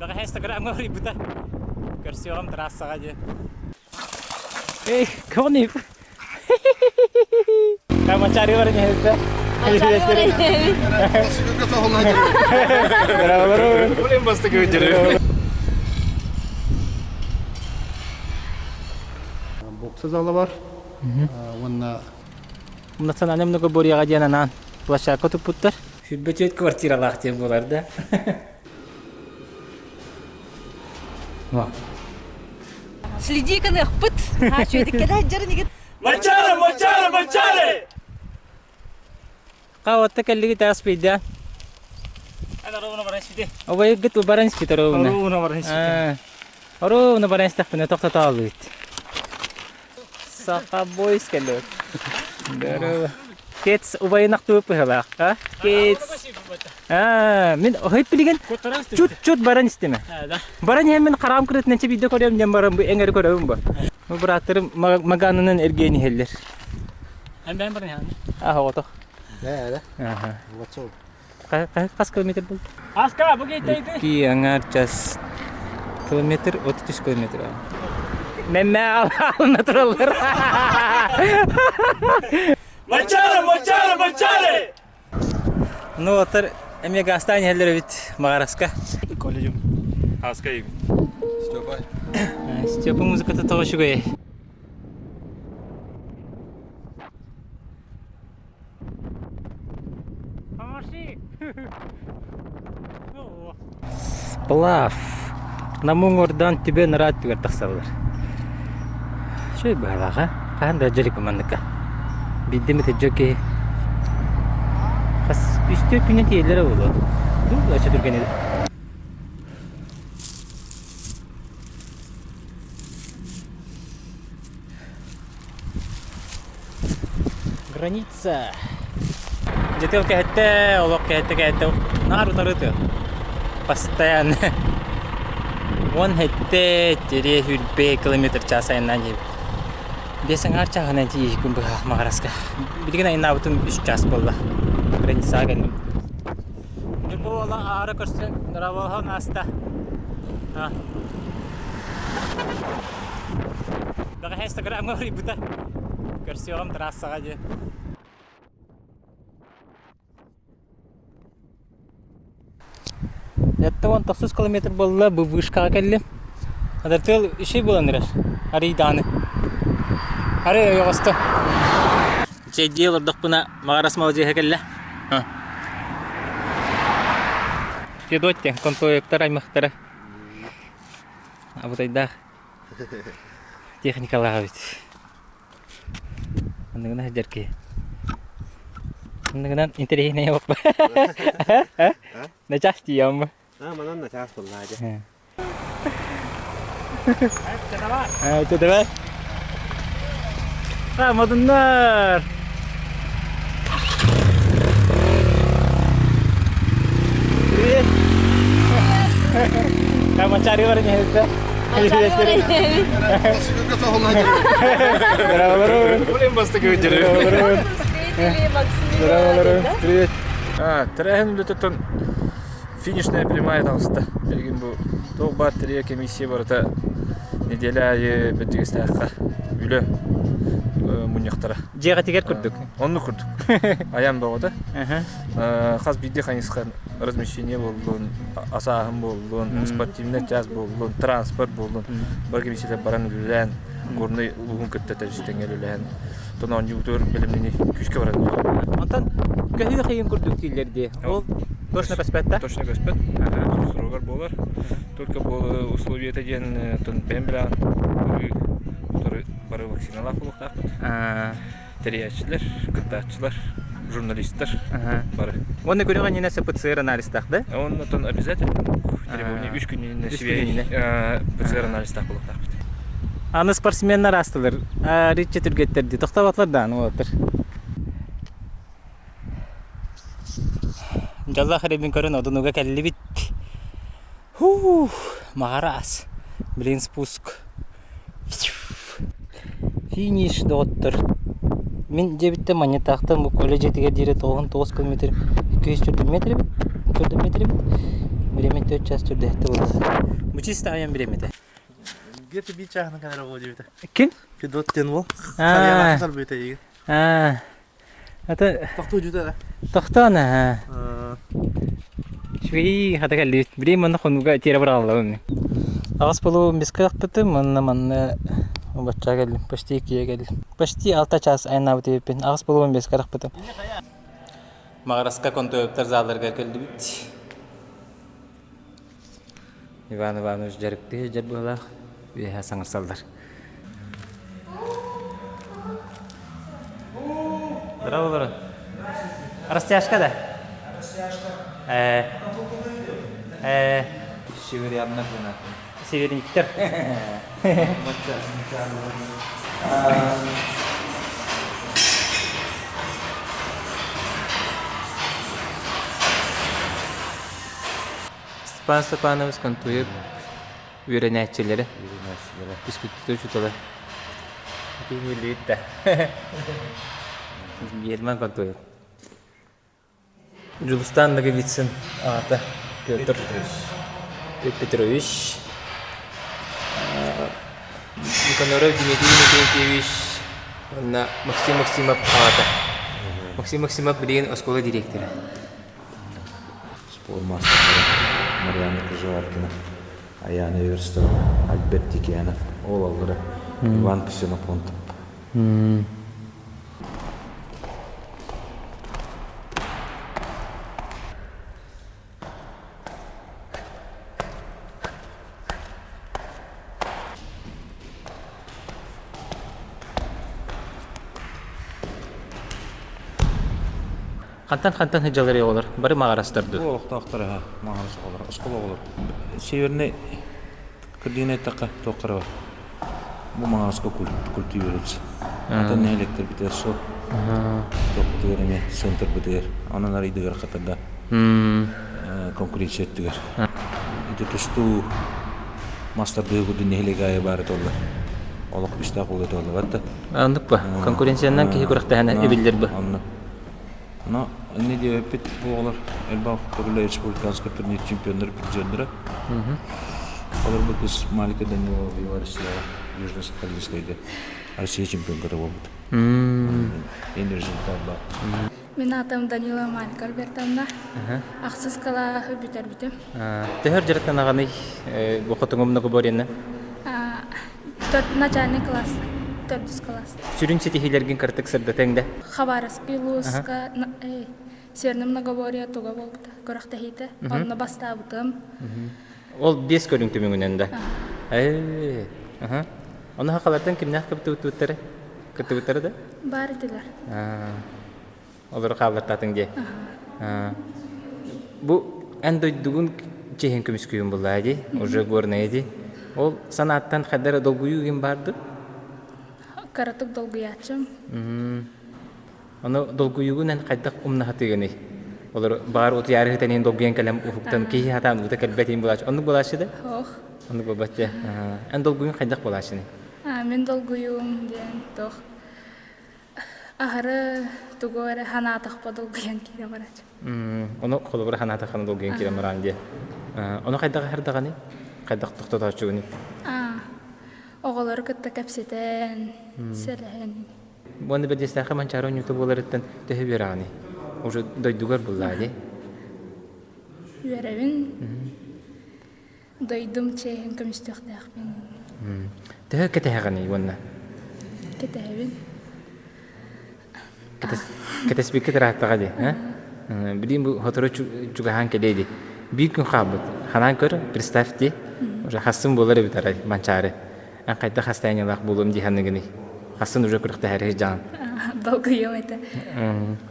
Бэҕэһээ Инстаграмҥа суруйбута. Көрсүөҕүм трассаҕа диэн. Эй, кого Мачари баран иһэбит Блин, бастакы өйдөрү. Бокса зала бар. Уонна Национальный многоборьеҕа диэн анаан площадка туппуттар. Сүрбэ квартиралаах диэн буолар да. Следи гыныахпыт. Үчүгэйдик дьарын игит. Мачары, мачары, мачары! Хаотта кэллигит аас пийда. Обайгыт баран испит оруобуна. Оруобуна баран испит. Оруобуна баран истэхпинэ тохтотоолугут. Саха бойс кэллибит. Здорово. Кец убайынах туып быһылаах. А? Кец. Аа, мин хойт билигин чут-чут баран истиме. Баран иһэн мин хараам кырытынан чэбийдэ көрөм диэн баран бу эҥэри көрөбүн бу. Бу бырааттарым маганынан эргиэн иһэллэр. Эн бэйэн баран иһэҕин? Аа, оҕотох. Да, да. Аха. Вот Хас километр был? Аска, бу гейтейди. Икки аҥаар час километр, 33 километр. Мэммэ алына тураллар. Мачары, мачары, мачары! Ну, оттар эмиэ гаастаан иһэллэр эбит Маҕараска. Колледжым. Аска Степа. Степа музыката тоҕо үчүгэй. Сплав. Намуҥурдан түбэ нараат түгэр тахсаллар. Үчүгэй быһалаах, а? Хаһан да дьарык манныкка. Биирдэ эмит дьон киһи хас үстүү күнү тиийэллэрэ буолуо. Дуу, өссө түргэн эбит. Граница. Дьэ кэһэттэ, олох кэһэттэ кэһэттэ. Наар утары тыал. Постоянно. Уон хэттэ тире хүрбэ километр час айаннаан иһэбит. Биэс аҥаар чааһынан тиийикпин быһа Маҕараска. Билигин айаннаабытым үс час буолла. Границаҕа кэллим. Ньурба уола аара көрсөн, дорооболоһон ааста. Бэҕэһээ Инстаграмҥа суруйбута. Көрсүөҕүм трассаҕа диэн. Этте уон тохсус километр буолла, бу вышкаҕа кэллим. Адар тыал үчүгэй буолан эрэр. Арый даҕаны. Арый ойоҕосто. Чэйдии олордохпуна Маҕарас маладьыаһа кэллэ. Федот диэн контоевтар аймахтара. Абытайдаах техникалаах эбит. Оннугунан сылдьар киһи. Оннугунан интэриэһинэй буолба. Начаас тиийэммэ. А, манан начаас буоллаа дьэ. Это давай. А, модуннар. Привет. Мачари баран иһэбит Блин, бастакы өйдөрү. Привет. Тэрээһин үлэтиттэн финишная прямая таҕыста. Билигин бу туох баар тэрийэр комиссия барыта неделя аайы Бэрдьигэстээххэ үлэ мунньахтара. Дьиэҕитигэр курдук. Оннук курдук. Айан бөҕөтө. Хас биирдии хайысха размещение буоллун, асааһын буоллун, спортивный час буоллун, транспорт буоллун, бары комиссиялар баран үлэлээн, Горнай улууһун кытта тэбис-тэҥҥэ үлэлэһэн, тон оонньуубутугар бэлэмнэни күүскэ баран Онтон көһүү хайын курдук дииллэр дии. Ол точно көспөт да? Точно көспөт. Срогар буолар. Только условиета диэн тон бэйэм билэҕин утары бары вакциналаах буолуохтаахпыт. Тэрийээччилэр, кыттааччылар, журналистар бары. Уонна күрэх иннинэ ПЦР анализтаах да? Онно тон обязательно требование үс күн иннинэ ПЦР анализтаах буолуохтаахпыт. Аны спортсменнар аастылар. Риччи түргэттэр дии. Тохтоботлар даҕаны уолаттар. Дьоллоох эрэбин көрөн одунуга кэллибит. Һуу, маҕараас. Блин, спуск. Финиш, доҕоттор. Мин дьиэбиттэн Манньытаахтан бу колледж дьиэтигэр диэри 99 километр 204 метр эбит. 4 метр эбит. Бириэмэ 4 час түрдэһитте буолла. Бу чисто айан бириэмэтэ. Где-то бир чааһынан кэлэр оҕо диэбитэ. Ким? Федот диэн уол. Харыйалаахха сарбыйта эйигин. Аа. Ата Тохтуу дьүтэ. Тохтоон аа. Үчүгэй хата кэллибит. Билигин манна хонууга тиэрэ быраҕаллабын. Аҕыс болуу бискэ ыкпытым манна манна бачча кэллим. Почти иккигэ кэллим. Почти алта час айаннаабыт эбиппин. Аҕыс болуу бискэ ырахпытым. Маҕараска контуэптар залларыгар кэллибит. Иван Иванович дьарыктыы сылдьар быһыылаах, үөһэ саҥарсаллар. Здорово, Растяжка, да? Растяжка. Э, э, Северяннар гына. Северниктер. Степан Степанович Контуев үөрэнээччилэрэ. Үөрэнээччилэрэ. Физкультура учуутала. Киһи да. Герман Контуев. Дьулустаан Ноговицын аҕата Петр Петрович. Никаноров Дмитрий Иннокентьевич уонна Максим Максимов аҕата. Максим Максимов билигин оскуола директора. Спорт маастардара Марианна Кожеваркина, Аяна Эверстова, Альберт Тикиянов, ол аллара Иван Ксенофонтов. Хантан хантан сылдьаллар оҕолор бары маҕарастар дуу? Бу олохтоохтор аһа маҕарас оҕолор, оскуола оҕолор. Северный кырдьыгын эттэххэ туох бар. Бу маҕараска культивируется. Атын нэһилиэктэрбитигэр суох. Туохпутугар эмиэ центрбытыгар, онон арыйдыгар хатарда конкуренция өттүгэр. Ити тустуу мастардыы курдук нэһилиэк аайы баара туоллар. Олох күүстээх буолуо туоллубат да. Оннук ба. Конкуренциянан киһи күрэхтэһэн эбиллэр ба. Онно. Но инне диэбиппит бу оҕолор элбэх төгүллэ республиканскай турнир чемпионнара, призердара. Олор бу кыз Малика Данилова Россияҕа Южно-Сахалинскайга Россия чемпионката буолбут. Эн результат баар. Мин аатым Данила Малика Альбертовна. Ахсыс кылааһы бүтэрбитим. Төһөр дьарыктанаҕыный бу хотуҥум многоборьены? Начальный класс, төрдүс класс. Сүрүн ситиһиилэргин кыратык сырдатыаҥ да? Хабаровский улууска Северное многоборье туга буолбута, күрэхтэһиитэ. Онно бастаабытым. Ол биэс көрүҥ түмүгүнэн да? Ээ, Ону хахалартан кимнээх кыттыбыттара? Кыттыбыттара да? Баар этилэр. Олору хааллартаатыҥ дии. Бу эн дойдугун чиһин көмүскүүгүн буллаа дии, уже горная дии. Ол санааттан хайда эрэ долгуйуу игин баар дуу? Кыратык долгуйааччым. Ону долгуйуугун эн хайдах умнаһатыгыный? Олор баар утуйаары сытан долгуйан кэлэн уһуктан киһи хатаан уута кэлбэтин булаач. Оннук булааччы да? Ох. Оннук буолбат Эн долгуйуун хайдах булааччыный? Мин долгуйуум диэн туох аһары тугу эрэ ханаатахпа долгуйан киирэ барааччы. Ону холобура ханаатаххына долгуйан киирэн бараан диэ. Ону хайдах аһардаҕыный? Хайдах тохтотооччугуный? Оҕолору кытта кэпсэтэн, сэлэһэн. Уонна бэрдиэстээххэ Манчаары оонньуута буоларыттан төһө үөрэҕиний? Уже дойдугар буллаа дии. Үөрэбин. Дойдум чиэһин көмүстүөхтээхпин. Төһө кэтэһэҕиний уонна? Кэтэһэбин. Кэтэспиккэ ырааттаҕа дии, э? Билигин бу сотору чугаһаан кэлиэ дии. Биир күн хаалбыт. Ханаан көр, представь дии. Уже хассын буолар эбит арай, Манчаары. Эн хайдах состояниелаах буолуом дии саныгыный? Хассын уже күрэхтэһэри сылдьаҕын. Долгуйуом этэ.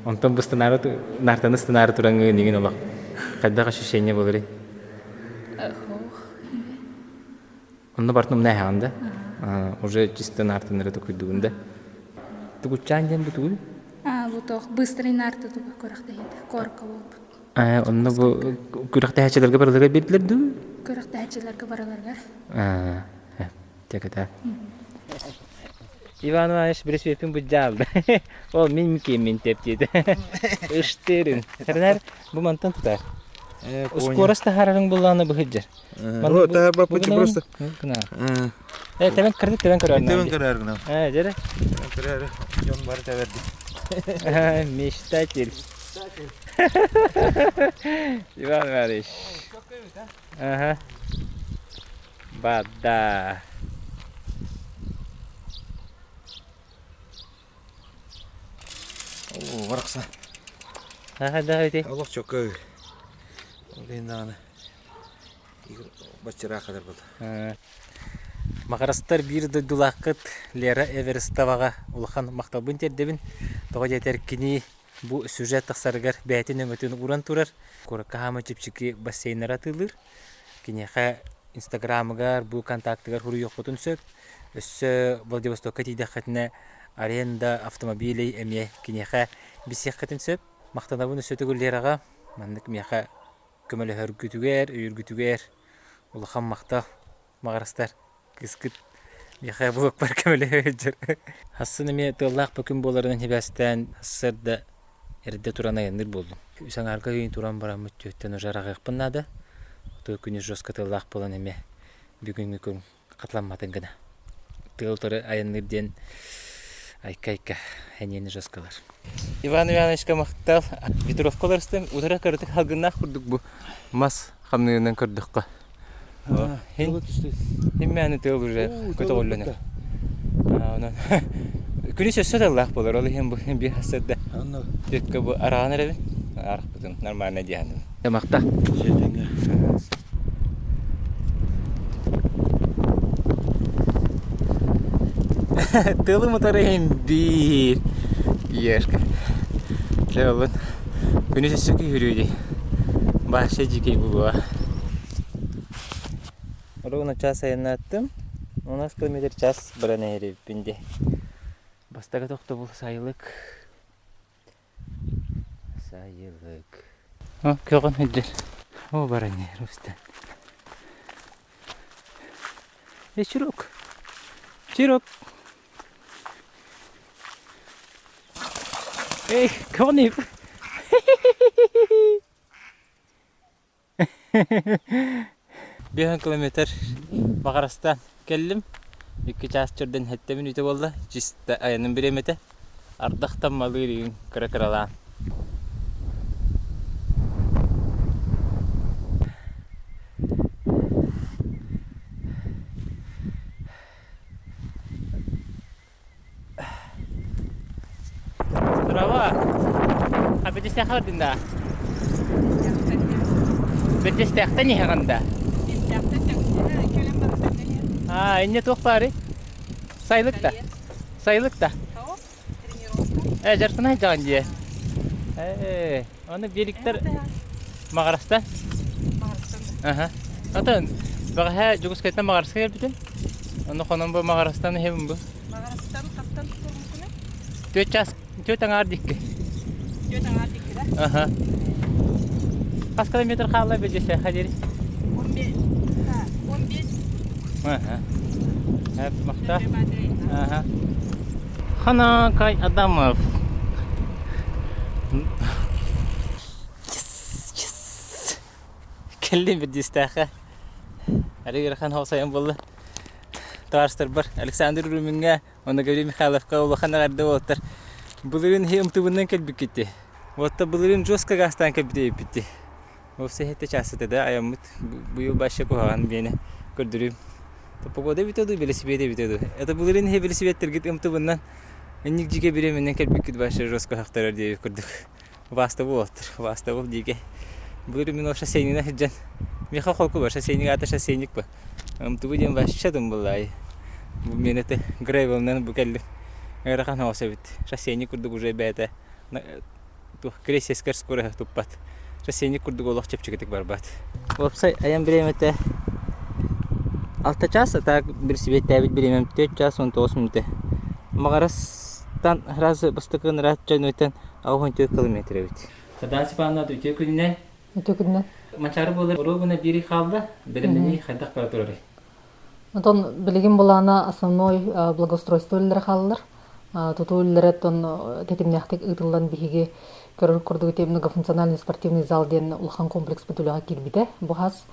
Онтон бу станаары, нартаны станаары тураҥҥын игин олох. Хайдах ощущение буоларый? Онно бартын умна эһэҕин да? Уже чисто наартын эрэ токуйдугун да? Тугуччаан диэн бу тугуй? Бу туох быстрый наарты туга күрэхтэһиитэ, корка буолбут. Онно бу күрэхтэһээччилэргэ барыларыгар биэрдилэр дуу? Күрэхтэһээччилэргэ барыларыгар. Тэкэтэ. Иван Иванович бирисүөппүн быдьаалда. Ол мин киэммин тэптиэтэ. Ыштырын. Хернер бу мантан тутар. Скорость таһаарарыҥ буллааны быһыдьар. О, таһаарбаппын просто. Э, тэбэн кырды тэбэн көрөр. Тэбэн көрөр гына. Э, дьэрэ. Тэбэн көрөр. Дьон бары тэбэрди. Мечтатель. Иван Иванович. Ага. Бада. Оо, барахсан. Аха, да, ити. Олох чөкөй. Ол иһин даҕаны баччыраах кэлэр буолла. Маҕарастар биир дойдулааххыт Лера Эверстоваҕа улахан махталбын тиэрдэбин. Тоҕо диэтэр кини бу сюжет тахсарыгар бэйэтин өҥөтүн ууран турар. Куоракка хаама чэпчэки бассейнары атыылыыр. Киниэхэ Инстаграмыгар, бу контактыгар суруйуоххутун сөп. Өссө Владивостокка тиийдэххитинэ аренда автомобилей эмиэ киниэхэ билсиэххитин сөп. Махтанабын өссө төгүл Лераҕа. Маннык миэхэ көмөлөһөргүтүгэр, өйүүргүтүгэр улахан махтал. Маҕарастар кыыскыт миэхэ блокпар көмөлөһө сылдьар. Сарсын эмиэ тыаллаах бу күн буоларынан сибээстээн сарсыарда эрдэ туран айанныыр буоллум. Үс аҥаарга ыйын туран бараммыт түөттэн уже араҕыахпын наада. Оту күнүс жестко тыаллаах буолан эмиэ бүгүҥҥү күн хатыламматын гына. Тыал утары айанныыр диэн айка-айка эниэни жесткалар. Иван Ивановичка махтал. Ветровка олорустум. Утары кыратык салгыннаах курдук бу мас хамныырынан көрдөххө. Хин мээнэ тыал уже көтөҕүллэнэр. Онон күнүс өссө тыллаах буолар. Ол иһин бу биир сарсыарда түөткэ бу араҕан эрэбин. Арахпытым нормально диэхиним. Махта. Тылым утары иһин биир Ешка. Дьэ олун күнүс өссө күүһүрүү дии. Баша дьикэй булуо. Ровно час айаннааттым. У нас километр час баран эһэрибиппин дии. Бастакы тохтобул сайылык. Сайылык. О, көҕөн сылдьар. О, баран иһэр устан. Э, Чирок. Чирок. Эй, көҕөн иһэр. Биэһэн километр Баҕарастан кэллим. Икки чаас чөрдөн сэттэ мүнүүтэ буолла. Чисто айаным бириэмэтэ. Ардахтан малыыр игин кыра-кыралаан. Здорово! А бэдистээх бардын да? Бэдистэхтэн иһэҕин да? Аа, инньэ туох баарый? Сайылык да? Сайылык да? Э, дьарсына сылдьаҕын дии. Э, Аны биэриктэр Маҕарастан. Аха. Атын бэҕэһээ Дьокуускайтан Маҕараска кэлбитим. Ону хонон бу Маҕарастан иһэбин бу. Маҕарастан хастан тутулмуккунуй? Түөрт час, түөрт аҥаар дикки. Түөрт аҥаар дикки да? Аха. Хас километр хаалла Бэдьэсээхэ диэри? 15. 15. Аха. Эп махта. Аха. Ханакай Адамов. Кэллим бирдиистээххэ. Арый ыарахан хоосайан буолла. Табаарыстарбар Александр Румиҥҥа уонна Гаврил Михайловка улахан эҕэрдэ буолтар. Былырыын иһи ымтыбыннан кэлбиккит Уотта былырыын жестко гаастаан кэлбит эбиппит Вовсе сэттэ чаас этэ да айаммыт быйыл баще куһаҕан биэнэ көрдөрүүм. Погода эбитэ дуу, велосипед эбитэ дуу. Это былырыын иһи велосипедтэргит ымтыбыннан инник дьигэ бириэмэнэн кэлбиккит баще жестко хахтарар диэбит курдук. Убаастабыл уолаттар, убаастабыл диигэ. Былырыын мин ол шоссейнина сылдьан миэхэ холку бар, шоссейник аата шоссейник ба. Ымтыбы диэн вообще тумбуллаай. Бу мен это грейвелынан бу кэллим. Ыарахан оҕус эбит. Шоссейник курдук уже бэйэтэ туох крейсерскэр скороһа туппат. Шоссейник курдук олох чэпчэкитик барбат. Уопсай айан бириэмэтэ алта чаас, а так билсибиэттээбит бириэмэм 4 чаас 19 мүнүүтэ. Маҕарастан сразу бастакы ыраат дьонуттан 84 километр эбит. Сардаана Степановна үтүө күнүнэн. Үтүө күнүнэн. Манчаары буолар оруобуна биир хаалла. Бэлэмнэнии хайдах бара турарый? Онтон билигин былаана основной благоустройство үлэлэрэ хааллар. Тутуу үлэлэрэ оттон тэтимнээхтик ыытыллан биһиги Көрөр курдук ити многофункциональный спортивный зал диэн улахан комплекспыт үлэҕэ киирбитэ. Бу хас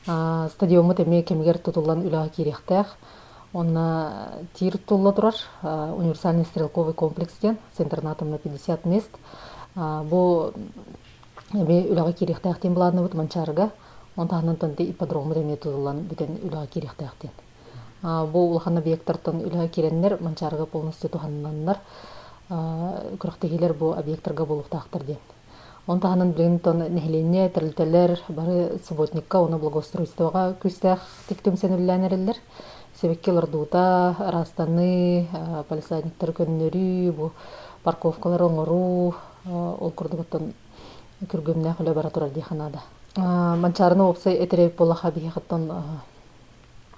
стадиоммут эмиэ кэмигэр тутуллан үлэҕэ киириэхтээх. Онно тир тулла турар универсальный стрелковый комплекс диэн с интернатом на 50 мест. Бу эмиэ үлэҕэ киириэхтээх диэн былааннабыт Манчаарыга. Он таһынан ипподроммут эмиэ тутуллан бүтэн үлэҕэ киириэхтээх диэн. Бу улахан объектартан үлэҕэ киирэннэр Манчаарыга полностью туһаннаннар күрэхтэһиилэр бу объектарга буолуохтаахтар диэн. Он таһынан билигин тон нэһилиэнньэ, тэрилтэлэр бары субботникка уонна благоустройствоҕа күүстээх түмсэн үлэлээн эрэллэр. Сибэкки олордуута, ыраастаныы, палисадниктары көннөрүү, бу парковкалары оҥоруу, ол курдук оттон күргүөмнээх үлэ бара турар диэххэ наада. Манчаарыны уопсай этэрээбит буоллаха биһиэхэттэн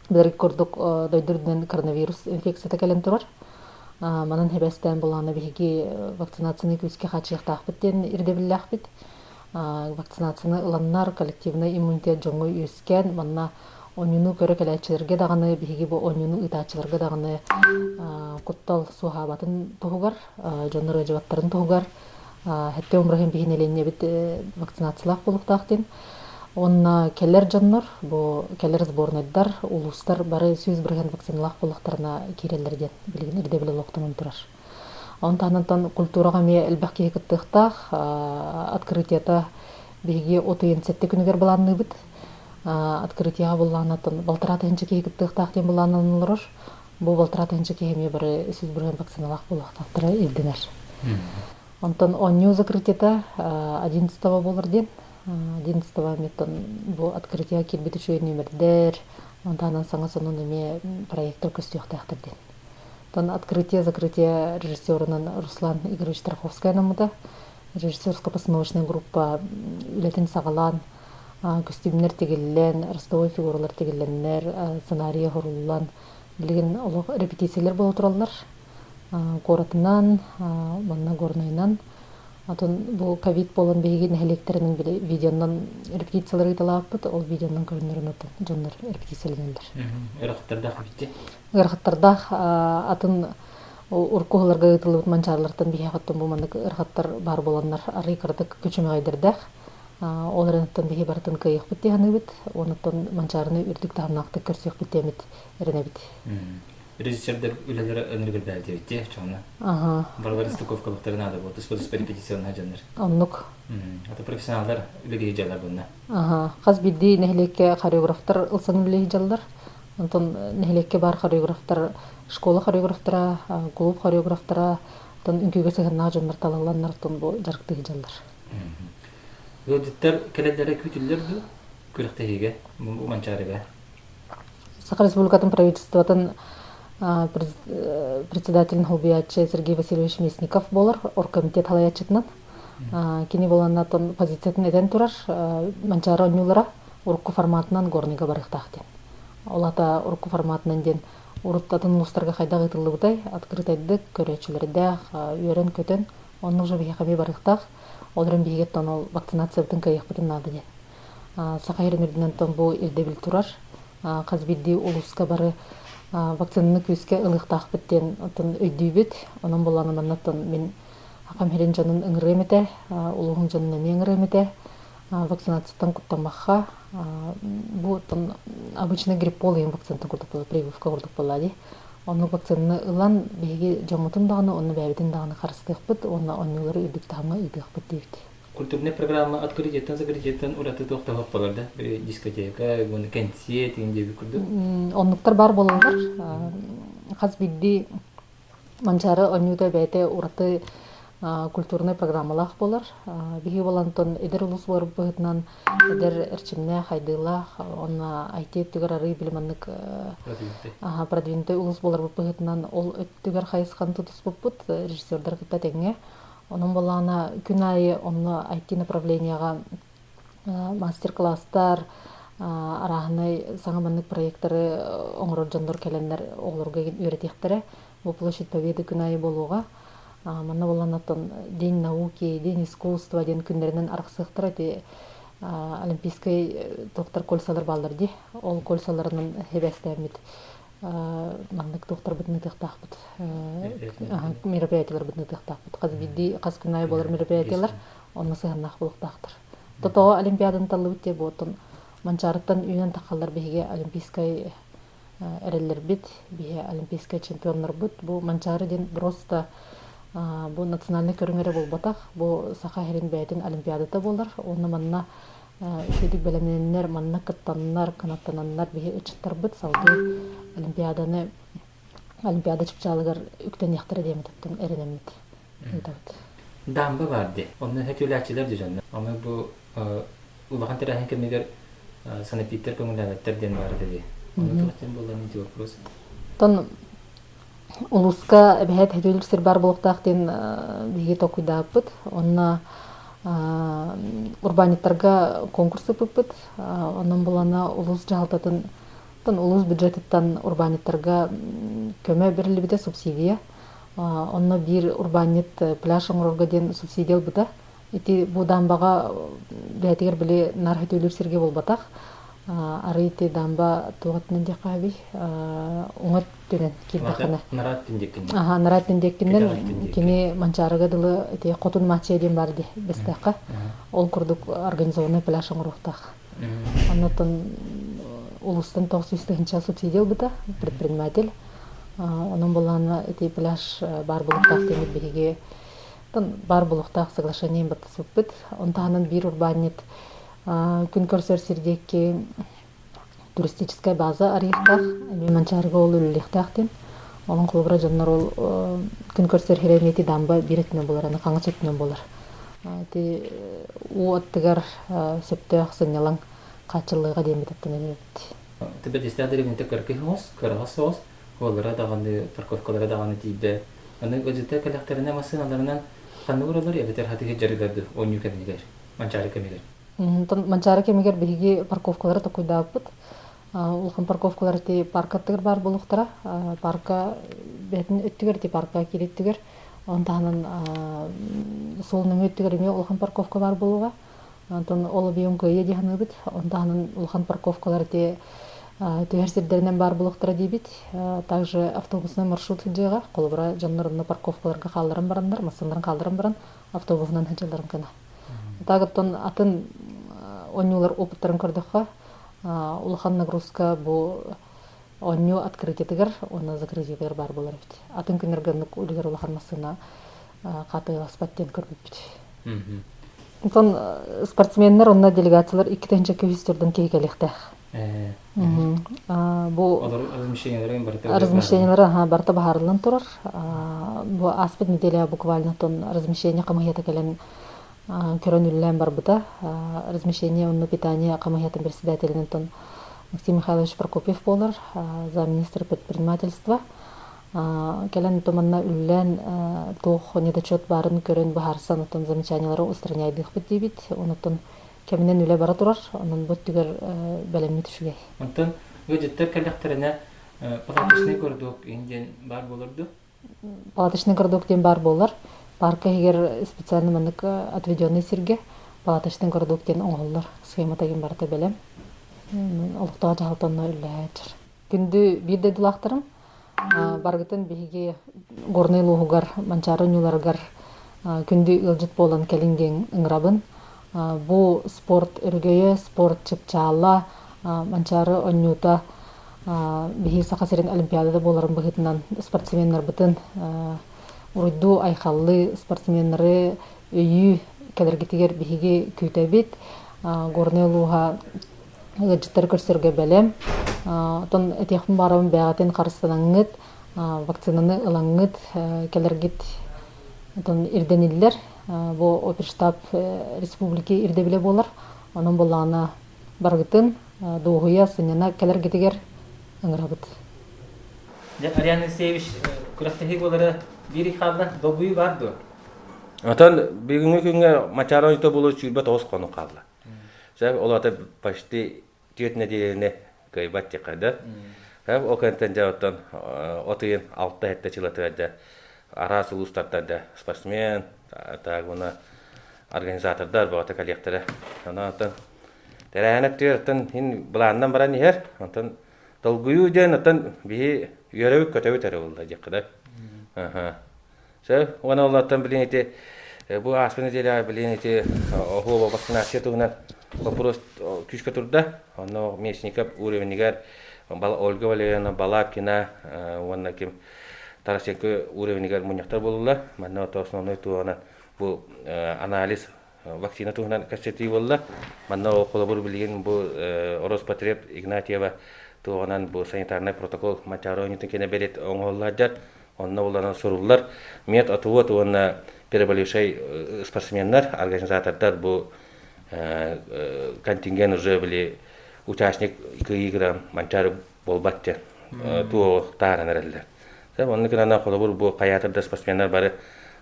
Былыргы курдук дойду үрдүнэн коронавирус инфекцията кэлэн турар. Манан хэбэстээн булаана биһиги вакцинацияны күүскэ хааччыйыахтаахпыт диэн ирдэбиллээхпит. Вакцинацияны ыланнар коллективнай иммунитет дьоҥҥо үөскээн, манна оонньууну көрө кэлээччилэргэ даҕаны, биһиги бу оонньууну ыытааччыларга даҕаны куттал суоһаабатын туһугар, дьоннор ыалдьыбаттарын туһугар Хэттэ умраһын биһи нэһилиэнньэбит вакцинациялаах буолуохтаах диэн. Уонна кэлэр дьоннор, бу кэлэр сборнайдар, улуустар бары 100% вакциналаах буоллахтарына киирэллэр диэн билигин ирдэбил олохтонон турар. Онон таһынан культураҕа эмиэ элбэх киһи кыттыахтаах. Открытиета биһиги от ыйын сэттэ күнүгэр былаанныыбыт. Открытиеҕа былааннаттан балтараа тыһыынча киһи кыттыахтаах диэн былааннанан олорор. Бу балтараа тыһыынча киһи эмиэ бары 100% вакциналаах буолуохтаахтара ирдэнэр. Онтон оонньуу закрытиета 11 буолар диэн. 11 эмиэ бу открытие киирбит үчүгэй нүөмэрдэр, онтон саҥа сонун эмиэ проектор көстүөхтээхтэр диэн. Онтон открытие закрытие режиссерунан Руслан Игоревич Тарховскай анаммыта. Режиссерско-постановочная группа үлэтин саҕалаан көстүүмнэр тигиллэн, ростовой фигуралар тигиллэннэр, сценарий оһоруллан, билигин олох репетициялар буола тураллар. Куоратынан, манна Горнайынан. Атын бу ковид буолан биһиги нэһилиэктэринэн били видеонан репетициялар ыыталааппыт, ол видеонан көрүннэрэн атын дьоннор репетициялэнэллэр. Ыарахаттардаах эбит Ыарахаттардаах атын урукку ыытыллыбыт манчаарлартан биһиэхэ оттон бу маннык ыарахаттар баар буоланнар арый кыратык күчүмэҕэйдэрдээх. Ол эрэн оттон биһи барытын кыайыахпыт дии саныыбыт. Онуттан Манчаарыны үрдүк таһымнаахтык көрсүөхпүт диэммит эрэнэбит. Режиссердэр үлэлэрэ ынырыгыр бээлтиэбит дии чоҕуна. Аха. Барыларын стыковкалыктары наада буолла, туспа-туспа репетиционнай дьоннор. Оннук. Ата профессионаллар үлэлии дьаллар bunна. Аха. Хас биирдии нэһилиэккэ хореографтар ылсан үлэлии дьаллар. Онтон нэһилиэккэ баар хореографтар школа хореографтара, клуб хореографтара, оттон үҥкүүгэ сыһыаннаах дьоннор талылланнар оттон бу дьарыктыы дьаллар. Ыалдьыттар кэлэллэрэ күүтүллэр дуу күрэхтэһиигэ, бу Манчаарыга? Саха Республикатын правительствотын председателин холбуйааччы Сергей Васильевич Местников буолар, оргкомитет салайааччытынан. Кини буоланнатын позициятын этэн турар, Манчаары оонньуулара урукку форматынан Горныйга барыахтаах диэн. Ол аата урукку форматынан диэн урут атын улуустарга хайдах ыытыллыбытай, открытайдык, көрөөччүлэрдээх, үөрэн-көтөн, онно уже биһиэхэ эмиэ барыахтаах. Ол эрэн биһиги оттон ол вакцинациябытын кыайыахпытын наада диэн. Саха сирин үрдүнэн оттон бу ирдэбил турар. Хас биирдии улууска бары вакцинаны күүскэ ылыахтаахпыт диэн оттон өйдүүбүт. Онон буоллаҕына манна оттон мин Сахам сирин дьонун ыҥырыам этэ, улууһум дьонун эмиэ ыҥырыам этэ. Вакцинацияттан куттаммахха, бу оттон обычный гриппол иһин вакцинаттан курдук буолар, прививка курдук буолла дии. Оннук вакцинаны ылан биһиги дьоммутун даҕаны уонна бэйэбитин даҕаны харыстыахпыт уонна оонньуулары үрдүк таһымҥа ыытыахпыт диэбит. Культурнай программа открытиеттан закрытиеттан ураты туох да болар да дискотека уонна кэнсиэт деген диэбит курдук. Оннуктар баар буолаллар. Хас биирдии Манчаары оонньуута бэйэтэ ураты культурнай программалаах буолар. Биһиги буолан эдэр улуус быһыытынан эдэр эрчимнээх, хайдыылаах уонна IT өттүгэр арыый били маннык продвинутый улуус буоларбыт быһыытынан ол өттүгэр хайысханы тутуспуппут режиссердар кытта тэҥҥэ. Онон буоллаҕына күн аайы онно IT направлениеҕа мастер-класстар, арааһынай саҥа маннык проектары оҥорор дьоннор кэлэннэр оҕолорго үөрэтиэхтэрэ. Бу площадь Победы күн аайы буолуоҕа. Манна буолан оттон День науки, День искусства диэн күннэринэн арахсыахтара ити олимпийскай туохтар кольцалар бааллар дии. Ол кольцаларынан сибээстээммит маннык туохтарбытын ыытыахтаахпыт мероприятиеларбытын ыытыахтаахпыт. Хас биирдии хас күн аайы буолар мероприятиелар. онно сыһыаннаах буолуохтаахтар. Тотоҕо Олимпиаданы таллыбыт диye буоттун Манчаарыттан үүнэн таххаллар биһиги олимпийскай эрэллэрбит, биһи олимпийскай чемпионнарбыт. Бу Манчаары диэн просто бу национальнай көрүҥ эрэ буолбатах, бу Саха сирин бэйэтин олимпиадата буолар. Уонна манна үчүгүйдүк бэлэмнэннэр, манна кыттаннар, кынаттананнар биһи ыччаттарбыт салгыы олимпиаданы олимпиада чыпчаалыгар үктэниэхтэрэ диэн туттан эрэнэммит ыытабыт. Дамба баар дии. Онно сөтүөлээччилэр дьонно. Аны бу улахан тэрээһин кэмигэр санэпииттэр көҥүлээбэттэр диэн баар этэ дии. Ону туох диэн буоллар ити вопрос. Оттон улууска эбэһээт сөтүөлүүр сир баар буолуохтаах диэн биһиги толкуйдаабыппыт. Онно урбаанньыттарга конкурс ыыппыппыт. Онон булана улуус дьаһалтатын улуус бюджетыттан урбаанньыттарга көмө бэриллибитэ субсидия. Онно биир урбаанньыт пляж оҥорорго диэн субсидия ылбыта. Ити бу дамбаҕа бэйэтигэр били наар сөтүөлүүр сиргэ буолбатах. Арый ити дамба туох өттүнэн диэххэ сөбүй? Уҥа өттүнэн киирдэххинэ. Нараат диэккинэн. Аха, нараат диэккинэн кини Манчаарыга дылы ити Хотун Мачча диэн баар дии Бэстээххэ. Ол курдук организованный пляж оҥоруохтаах. Оннуттан улуустан 900 тыһыынча субсидия ылбыта предприниматель. Онон булаана ити пляж баар буолуохтаах диэммит биһиги баар буолуохтаах соглашение баттаспыппыт. Он таһынан биир урбаанньыт күн көрсөр сир диэки туристическай база арыйыахтаах, эмиэ Манчаарыга ол үлэлиэхтээх диэн. Онон холобура дьоннор ол күн көрсөр сирэ эмиэ ити дамба биир өттүнэн буолар, аны хаҥас өттүнэн буолар. Ити уу аттыгар сөптөөх сынньалаҥ хааччыллыаҕа диэммит аттынан эбит. Тибэтистээх дэриэбинэтэ кыракый соҕус, кыараҕас соҕус, уоллара даҕаны, парковкалара даҕаны тиийбэт. Аны ыалдьыттар кэлэхтэринэ массыыналарынан ханна ураллар эбэтэр хатыһы дьарыгар оонньуу кэмигэр, Манчаары кэмигэр. Манчаары кэмигэр биһиги парковкалары токуйдаабыппыт. Улахан парковкалар ити парка аттыгар баар буолуохтара. Парка бэйэтин өттүгэр, ити парка киирии өттүгэр. Онон таһынан суол нөҥүө өттүгэр эмиэ улахан парковка баар буолуоҕа. Онтон ол объем кыайыа дии саныыбыт. Онон таһынан улахан парковкалар ити түһэр сирдэринэн баар буолуохтара диибит. Также автобусный маршрут сылдьыаҕа. Холобура, дьоннор онно парковкаларга хаалларан бараннар, массыыналарын хаалларан баран автобуһунан сылдьалларын гына. Так оттон атын оонньуулар опыттарын көрдөххө, улахан нагрузка бу оонньуу открытиетыгар уонна закрытиетыгар баар буолар эбит. Атын күннэргэ оннук үлүгэр улахан массыына хатыыласпат диэн көрбүппүт. Онтон спортсменнар уонна делегациялар 2 200 турдан киһи кэлиэхтээх. Бу размещениелары барыта баһаарыллан турар. Бу ааспыт неделя буквально тон размещение хамыһыйата кэлэн көрөн үлэлээн барбыта. Размещение онно питание хамыһыйатын председателинэн тон Максим Михайлович Прокопьев буолар, замминистр предпринимательства. Кэлэн туманна үллээн туох недочет баарын көрөн быһаарсан оттон замечаниялары устраняйдыахпыт диибит. Онуттан кэминэн үлэ бара турар, онон бу өттүгэр бэлэммит үчүгэй. Онтон ыалдьыттар кэллэхтэринэ палаточный городок диэн баар буолар дуо? Палаточный городок диэн баар буолар. Парка иһигэр специально маннык отведенный сиргэ палаточный городок диэн оҥоһуллар. Схемата диэн барыта бэлэм. Олохтоох дьаһалта онно үлэлэһээччэр. Күндү биир дойдулаахтарым, барыгытын биһиги Горнай улууһугар Манчаары оонньууларыгар күндү ыалдьыт буолан кэлиҥ диэн ыҥырабын. Бу спорт өрөгөйө, спорт чыпчаала, Манчаары оонньуута биһиги Саха сирин Олимпиадата буоларын быһыытынан спортсменнарбытын уруйдуу, айхаллыы, спортсменнары өйүү кэлэргитигэр биһиги күүтэбит. Горнай улууһа ыалдьыттары көрсөргө бэлэм. Оттон этиэхпин баҕарабын бэйэҕитин харыстанаҥҥыт, вакцинаны ылаҥҥыт кэлэргит оттон ирдэниллэр. Бу оперштаб республики ирдэбилэ буолар. Онон буоллаҕына барыгытын дуоһуйа, сынньана кэлэргитигэр ыҥырабыт. Дьэ, Ариан Алексеевич, күрэхтэһии буолара биир хаалла, долгуйуу баар дуо? Отон бүгүҥҥү күҥҥэ Мачаара ойто буолуо 29 хонук хаалла. Сөп, ол ата почти түөрт нэдиэлэни кыайбат диэххэ да. Сөп, ол кэнниттэн дьэ оттон от ыйын алта-сэттэ чылатыгар дьэ араас улуустартан да спортсмен, так уонна организатордар бөҕөтө кэлиэхтэрэ. Онон оттон тэрээһин өттүгэр оттон иһин былаанынан баран иһэр. Онтон долгуйуу диэн оттон биһи үөрэбит-көтөбүт эрэ буолла диэххэ да. Аха. Сөп, уонна ол оттон билин ити. Бу ааспыт неделя билигин ити оһуоба вакцинация туһунан вопрос күүскэ турда. Онно Местников уровенигэр Ольга Валерьевна Балабкина уонна ким Тарасенко уровенигэр мунньахтар буоллулар. Манна основной туһунан бу анализ вакцина туһунан кэпсэтии буолла. Манна холобур билигин бу Роспотреб Игнатьева туоҕунан бу санитарнай протокол Манчаары оонньуутун кэнэ бэлиэт оҥоһуллар. Онно буланан суруллар мед отвод уонна переболевшай спортсменнар, организатордар бу контингент уже били участник кыайыы Манчаары буолбат диэн туох тааран эрэллэр. Оннук гынан холобур бу хайаатар да спортсменнар бары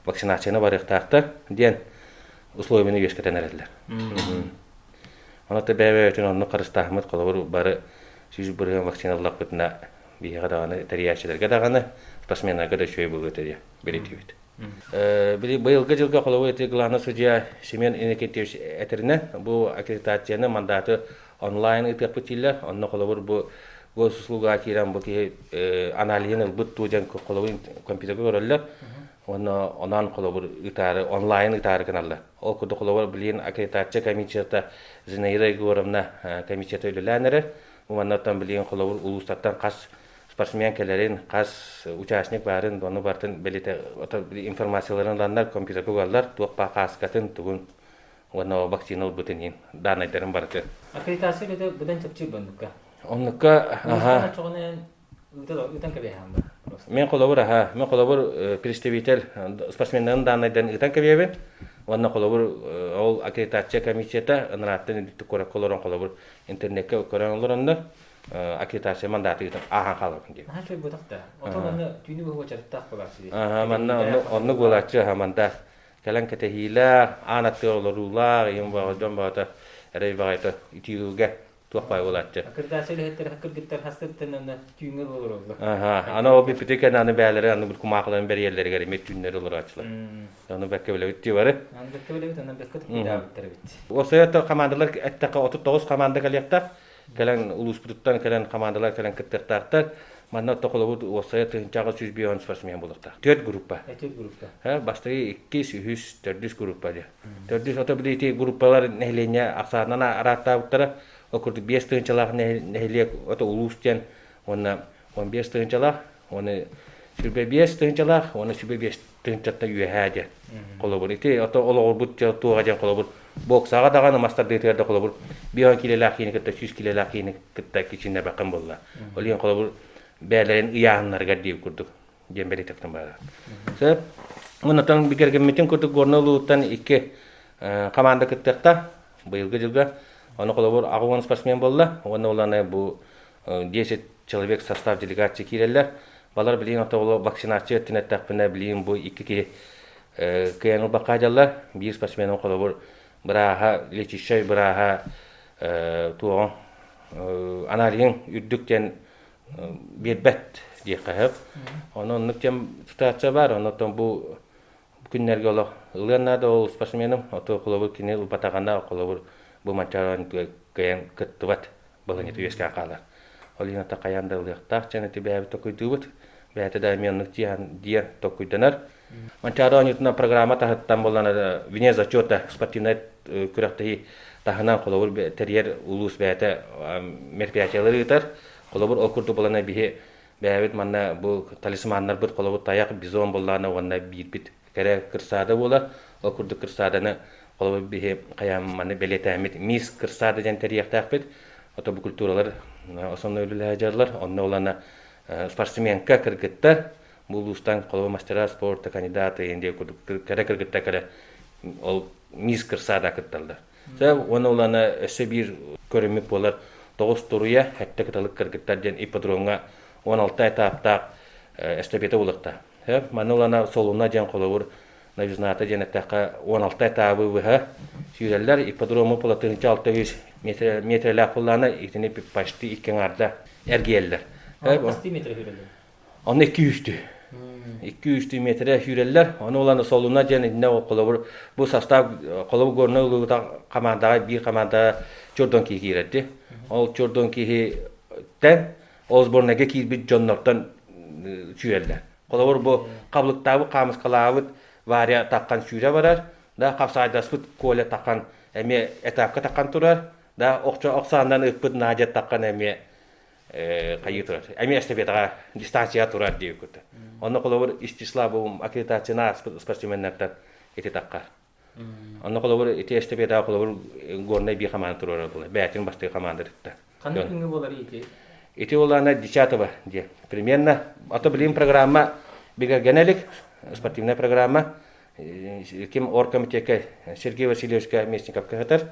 вакцинацияны барыахтаахтар диэн условияны үөскэтэн эрэллэр. Ону бэйэ-бэйэтин оннук харыстаахмыт холобур бары 100% вакциналлахпытына биһиэхэ даҕаны тэрийээччилэргэ даҕаны спортсменнарга да үчүгэй буолуо этэ диye бэлиэтиибит. Били быйылгы дьылга холобур ити главный судья Семен Иннокентьевич этэринэн бу аккредитацияны мандаты онлайн ыытыахпыт дииллэр. Онно холобур бу госуслуга киирэн бу киһи аналиһын ылбыт дуу диэн холобур компьютерга көрөллөр. Уонна онон холобур ыытаары онлайн ыытаары гыналлар. Ол курдук холобур билигин аккредитация комиссията Зинаида Егоровна комиссията үлэлээн эрэр. Уонна билигин холобур улуустартан хас спортсмен кэлэрин, хас участник баарын, ону барытын бэлитэ информацияларын ыланнар, компьютерга угаллар, туох баар хааскатын, тугун уонна вакцина ылбытын иһин даанайдарын барытын. Аккредитация үлэтэ быдан чэпчиир боннукка. Оннукка аха. Ыытан кэбиһээн ба. Мен холобур аха, мен холобур представитель спортсменнарын даанайдарын ыытан кэбиэбин. Уонна холобур ол аккредитация комиссията ынрааттан үрдүк куоракка олорон холобур интернекке көрөн олороннор аккредитация мандаты ыытан ааһан хаалабын диэн. Наһаа үчүгэй буотах да. Отон аны түүнү быһа уочараттаах буолааччы дии. Аха, манна оннук буолааччы, аха, манда кэлэн кэтэһиилээх, аан аттыгар олоруулаах, ийэм баҕа дьон баҕата эрэй баҕайта итиилгэ туох баай буолааччы. Аккредитация үлэһиттэрэ кыргыттар хастыттан аны түүҥҥэ олороллор. Аха, аны ол бүппүтэ кэннэ аны бээлэри аны кумаахыларын бэрийэллэригэр эмиэ түүннэри олорооччулар. Аны бэккэ билэбит дии бары. Аны бэккэ билэбит, аны бэккэ туппудаабыттар эбит. Осойото командалар эттэххэ 39 команда кэлиэхтээх. Кэлэн улууспутуттан кэлэн командалар кэлэн кыттыахтаахтар. Манна холобур уопсайа тыһыынчаҕа 150 спортсмен буолуохтаах. Түөрт группа. Түөрт группа. Бастакы иккис, үһүс, төрдүс группа диye. Төрдүс ото билити группалар нэһилиэнньэ ахсаанынан арааттаабыттара. Ол курдук 5 тыһыынчалаах нэһилиэк ото улуус диэн уонна 15 тыһыынчалаах, уонна 25 тыһыынчалаах, уонна 25 тыһыынчаттан үөһээ диэн холобур. Ити ото олоҕурбут туоҕа диэн холобур боксаҕа даҕаны мастардыытыгар да холобур 50 килэлээх киһини кытта 100 килэлээх киһини кытта кичиннэбэххин буолла. Ол иһин холобур бэйэлэрин ыйааһыннарыгар диир курдук диэн бэлиэтэхтэн баара. Сөп. Онтон бигэргэммитин курдук Горнай улууһуттан икки команда кыттыахта быйылгы дьылга. Ону холобур 80 спортсмен буолла. Уонна уланы бу 10 человек состав делегация киирэллэр. Балар билигин отоболо вакцинация өттүн эттэхпинэ билигин бу икки киһи кыайан ылбакка дьаллар. Биир спортсменым холобур бырааһа, лечащай бырааһа туоҕун аналиһын үрдүк диэн биэрбэт диэххэ сөп. Онон оннук диэн ситуация баар. Онон бу күннэргэ олох ылыан наада ол спортсменым. Ото холобур кини ылбатаҕына холобур бу манчаан кыайан кыттыбат балаһыанньата үөскээн хаалар. Ол иһин ата хайаан да ылыахтаах дьон ити бэйэбит токуйдуубут. Бэйэтэ да эмиэ оннук диэн токуйданар. Манчаары оонньуутунан программа таһыттан буоллана вне зачета спортивнай күрэхтэһии таһынан холобур тэрийэр улуус бэйэтэ мероприятиялары ыытар. Холобур ол курдук буолана биһи бэйэбит манна бу талисманнарбыт холобур тайах бизон буоллаана уонна биирбит кэрэ кырсаада буолар. Ол курдук кырсааданы холобур биһи хайаан маны бэлиэтээммит мисс кырсаада диэн тэрийиэхтээхпит. Ото бу культуралар основной үлэлэһэ дьарылар. Онно улана спортсменка кыргыттар бу улуустан холобур мастера спорта кандидаты диэн курдук кэрэ кыргыттар кэрэ ол мисс кырсаада кытталлар. Уонна улана өссө биир көрүммүт буолар тоҕус туруйа сэттэ кыталык кыргыттар диэн ипподромҥа 16 этаптаах эстафета булуохтаах. Маны ылана солуна диэн холобур новизната диэн эттэххэ 16 этабы быһа сүүрэллэр. Ипподрому полотынча 600 метрэлээх буоллаана итини почти икки аҥаарда эргийэллэр. Хастыы метр сүүрэллэр? Онно икки үстүү. Икки үстүү метрэ сүүрэллэр. Ону ылан солуна диэн иннэ холобур бу состав холобур горнай улуута командаҕа биир команда чордон киһи киирэрди. Ол чордон киһи тэн ол сборнайга киирбит дьоннортон сүүрэллэр. Холобур бу хабылыктаабыт, хаамыскалаабыт Варя таххан сүүрэ барар. Да хапсаайдаспыт Коля таххан эмиэ этапка таххан турар. Да охчо охсааннан ыппыт Надя таххан эмиэ хайыы турар. Эмиэ эстафетаҕа дистанция турар диир курдук. Онно холобур Истислав бу аккредитацияны ааспыт спортсменнартан ити таххар. Онно холобур ити эстафетаҕа холобур горнай биир хамаанда туруорар буолар. Бээтин бастакы хамаанда тытта. Ханнык күҥҥэ буолар ити? Ити буоллаҕына Десятого диэн. Примерно, а то билигин программа бигэргэнэ илик, спортивная программа. Ким оргкомитекка Сергей Васильевичка Местниковка сытар.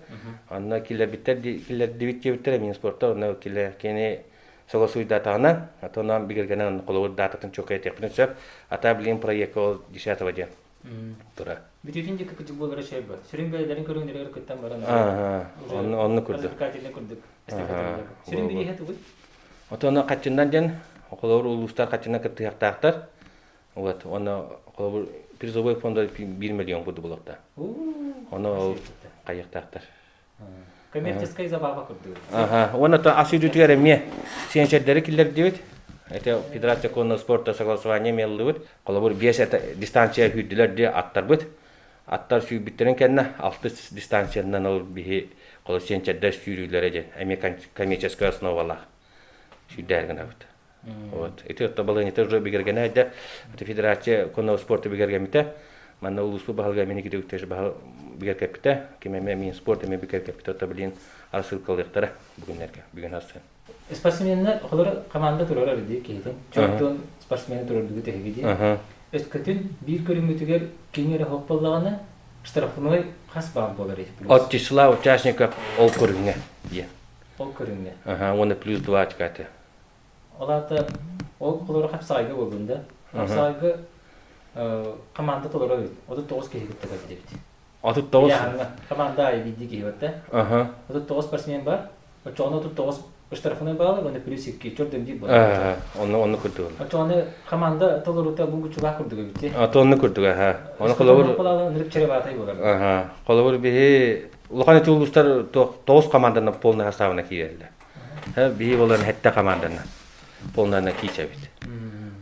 Онно киллэрбиттэр киллэрдибит диэбиттэр Минспортта онно кини согласуйдатаҕына, а то нам бигэргэнэн холобур дататын чуолкай этиэхпитин сөп. А та билигин проекка ол десятого диэн тура. Бүтүүтүн диэки кыдьык буолара сөп бо. Сүрүн бэйэлэрин көрүҥнэригэр кыттан баран Онну онну курдук. Развлекательный курдук. Сүрүн бирииһэ тугуй? Отоно хаччынан диэн холобур улуустар хаччынан кыттыһыахтаахтар. Вот, онно холобур призовой фонда 1 миллион курдук буолуохта. Ону ол хайыахтаахтар. Коммерческая забава курдук. Ага, уонна то ас үйдүтүгэр эмиэ сенсордары киллэрдибит. Это Федерация конного спорта согласование меллыбыт. Холобур, биэс дистанция сүүрдүлэр диye аттарбыт. Аттар сүүрбүттэрин кэннэ алтыс дистанциянан ол биһи холо сенсордар сүүрүүлэрэ диэн эмиэ коммерческая основалаах сүүрдээр гынабыт. Вот. Ити отто балыанньата уже бигэргэнэ айда. Федерация конного спорта бигэргэммитэ. Манна улууспут баһылыга мини китигүттэж баһыл бигэргэппитэ. Ким эмэ мин спорт эмэ бигэргэппитэ. Отто билин арсыылкалыахтара бүгүннэргэ. Бүгүн арсын. Спортсменнар холоро команда турар дии киһитин. Чортун спортсмен турардыгы тэһиги дии. Өскөтүн биир көрүҥүтүгэр кини эрэ хоп боллаҕына штрафной хас баар буолар От числа участников ол көрүҥҥэ диэн. Ол көрүҥҥэ. Ага, уонна плюс два очка Ол аата ол холоро хапсаҕайга буоллун да. Хапсаҕайга команда толоро эбит. 39 киһи кытта кэлбит эбит. 39? Команда аайы биирдии киһи бар да. 39 спортсмен бар. Оччоҕуна 39 штрафной баалы уонна плюс 2 чордон биир буолар. Онно онно курдук. Оччоҕуна команда толорута булгуччулаах курдук эбит. А онно курдук аха. Оны холобур ынырык чреватай буолар. Аха. Холобур биһи улахан улуустар тоҕус команданан полный составына киирэллэр. Биһи болан хэтте команданы полнана киисэбит.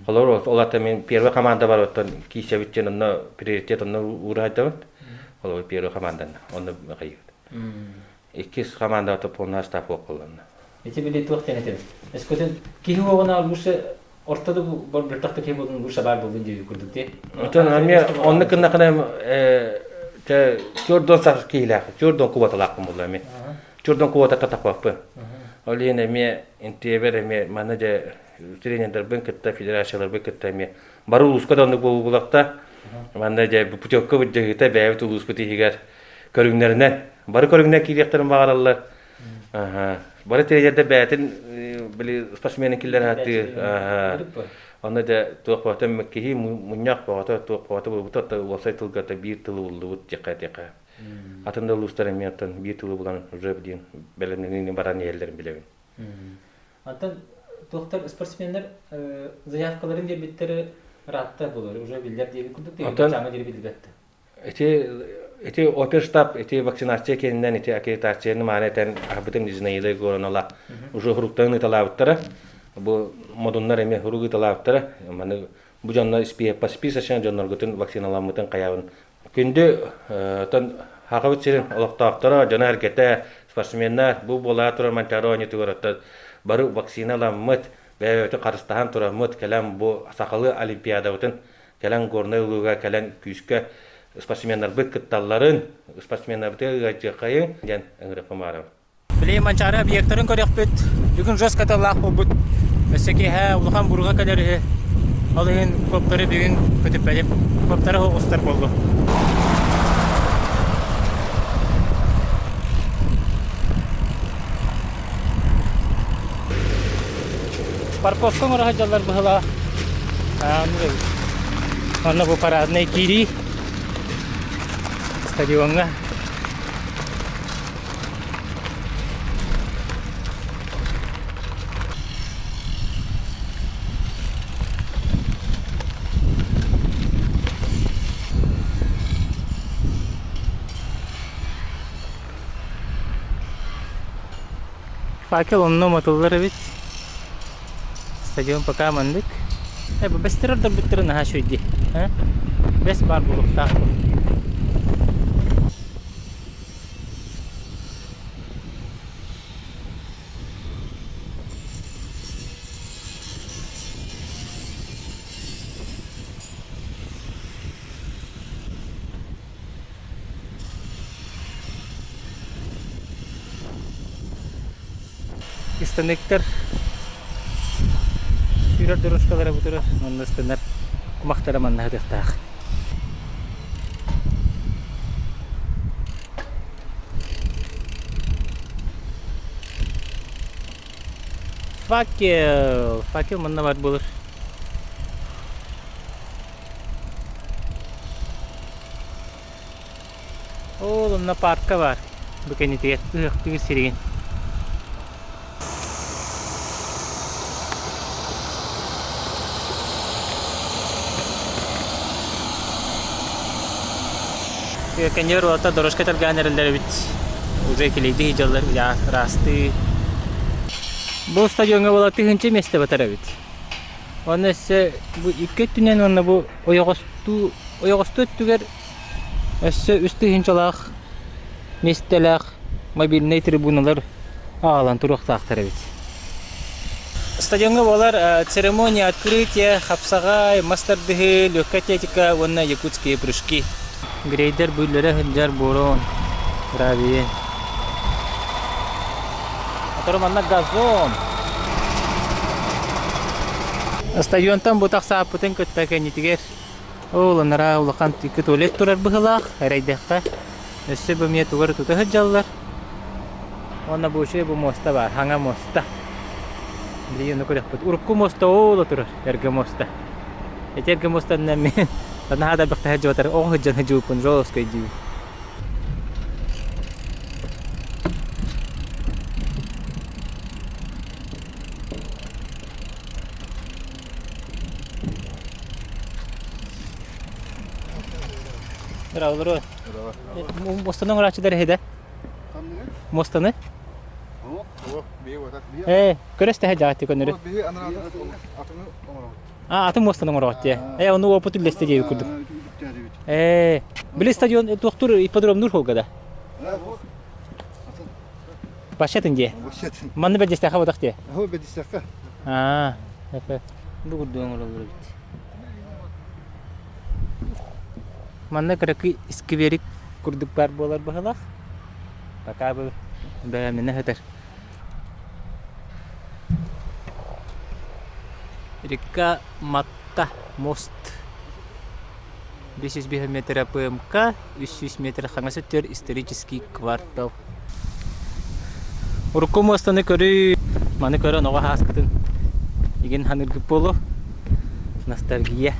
Холобур ол ата мен первый команда бар оттон киисэбит диэн онно приоритет онно уурайдабыт. Холобур первый команданы онно кайыбыт. Иккис команда ото полный состав буолланна. Ити били туох диэн этим. Эскөтүн киһи уоҕуна лучше ортоду бөлтөхтө киһи буолун лучше баар буолун диэби курдук дии. Отон эмиэ онно кыннакына э чордон сах киһилээх, чордон кубаталаахпын буолла эми. Чордон кубата тахпаппын. Ол иһин эмиэ интиэбэр эмиэ манна дьэ тренердэрбин кытта, федерацияларбын кытта эмиэ бары улууска да оннук буолбулахта. Манна дьэ путевка быдьаһыыта бэйэбит улууспут иһигэр көрүҥнэринэн бары көрүҥнэр киириэхтэрин баҕараллар. Бары тренердэр бэйэтин били спортсмены киллэрэ сатыыр. Онно дьэ туох баҕата киһи мунньах баҕата туох баҕата буолбута уопсай тылга биир тылы буллубут диэххэ диэххэ. Атын да улуустар эмиэ оттон биир тылы булан уже диэн бэлэмнэниини баран иһэллэрин билэбин. Антон туохтар спортсменнар заявкаларын биэрбиттэрэ ыраатта буолар уже биллэр диэбит курдук чааҥҥа диэри биллибэт. Ити ити оперштаб ити вакцинация кэннинэн ити аккредитацияны мааны этэн аһбытым Зинаида Егоровнала уже хуруктарын ыталаабыттара. Бу модуннар эмиэ хурук ыталаабыттара. Маны бу дьоннор по списочно дьонноргутун вакциналаммытын хайабын. Күндү тон Хахабыт сирин олохтоохторо, дьоно-сэргэтэ, спортсменнар бу буолаа турар Манчаары оонньуутугар оттон бары вакциналаммыт, бэйэ-бэйэбитин харыстаһан тураммыт, кэлэн бу сахалыы олимпиадабытын кэлэн Горнай улууга кэлэн күүскэ спортсменнарбыт кытталларын, спортсменнарбытыгар ыалдьыаххайыҥ диэн ыҥырыахпын баҕарабын. Билигин Манчаары объектарын көрүөхпүт. Бүгүн жестко тыллаах буолбут. Өссө киэһэ улахан буруга кэлэр үһү. Ол иһин копторы бүгүн көтүппэтим. Копторы оҕустар буоллум. Парковка оҥоро сылдьаллар быһыылаах. Онно бу параднай киирии стадиоҥҥа. Факел онно уматыллар эбит. Стадион пока маннык. Э, бу бэстэр ордорбуттара наһаа үчүгэй дии. Бэс баар буолуохтаах. Ыстаныктар сүүрэр дорожкалара бу турар, онно ыстанар кумахтара манна сытыахтаах. Факел! Факел манна бар буолар. Ол онно парка бар. Бу кэннитигэр ыһыахтыыр сиригин. Кэннигэр уолаттар дорожка тэлгээн эрэллэр эбит. Уже килийди сылдьаллар, ыраастыы. Бу стадиоҥҥа буола тыһыынча миэстэ батар эбит. Уонна өссө бу икки өттүнэн уонна бу ойоҕостуу ойоҕостуу өттүгэр өссө үс тыһыынчалаах миэстэлээх мобильнай трибуналар аҕалан туруохтаахтар эбит. Стадиоҥҥа буолар церемония открытия, хапсаҕай, мас тардыһыы, легкая атлетика уонна якутские прыжки. Грейдер бүүллэрэ сылдьар бурон, гравийы. Отору манна газон. Стадионтан бу тахсааппытын кытта кэннитигэр ол анараа улахан икки туалет турар быһыылаах, эрэйдэххэ. Өссө бу эмиэ тугу эрэ тута сылдьаллар. Уонна бу үчүгэй бу муоста баар, хаҥа муоста. Билигин ону көрүөхпүт. Урукку муоста ол турар, эргэ муоста. Ити эргэ муостанан мин наһаа да элбэхтэ сылдьыбатар, оҕо сылдьан сылдьыбыппын жёстко өйдүүбүн. Браво, Муостаны оҥорооччулар эһидэ? Муостаны? Ээ, көрөс тэһэ дьаҕатты көннөрү. А, атын муостаны оҥороҕут дии. Ээ, ону опыт үллэстэ диэбит курдук. Ээ, били стадион туохтуур ипподромнуур холга да? Башатын дии. Манны бэрдистэхэ бодох дии. Бэрдистэхэ. Аа, бу курдук оҥороллор эбит. Манна кыракый скверик курдук баар буолар быһыылаах. Пока бу бэлэмнэнэ сытар. Река Матта мост 505 метра ПМК, 300 метр хаҥас өттүгэр исторический квартал. Урукку муостаны көрүү, маны көрөн оҕо ааскытын игин ханыыргыт буолуо. Ностальгия.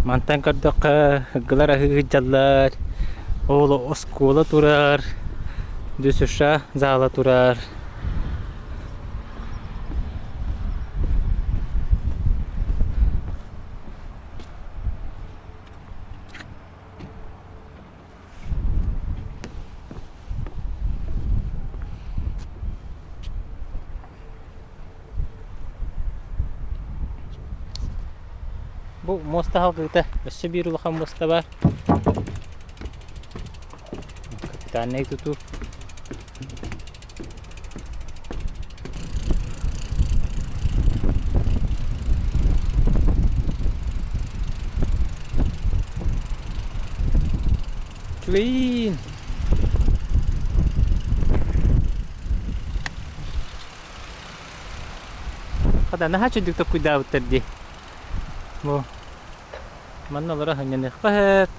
Мантан көрдөххө, ыгылар аһыы сылдьаллар, ол оскуола турар, ДЮСШ зала турар. Бу муоста халгыыта өссө биир улахан муоста баар. Капитальнай тутуу. Үчүгэйиин! Хата наһаа үчүгдүк токкуйдаабыттар дии. Бу манна олоро сынньаныахха сөп.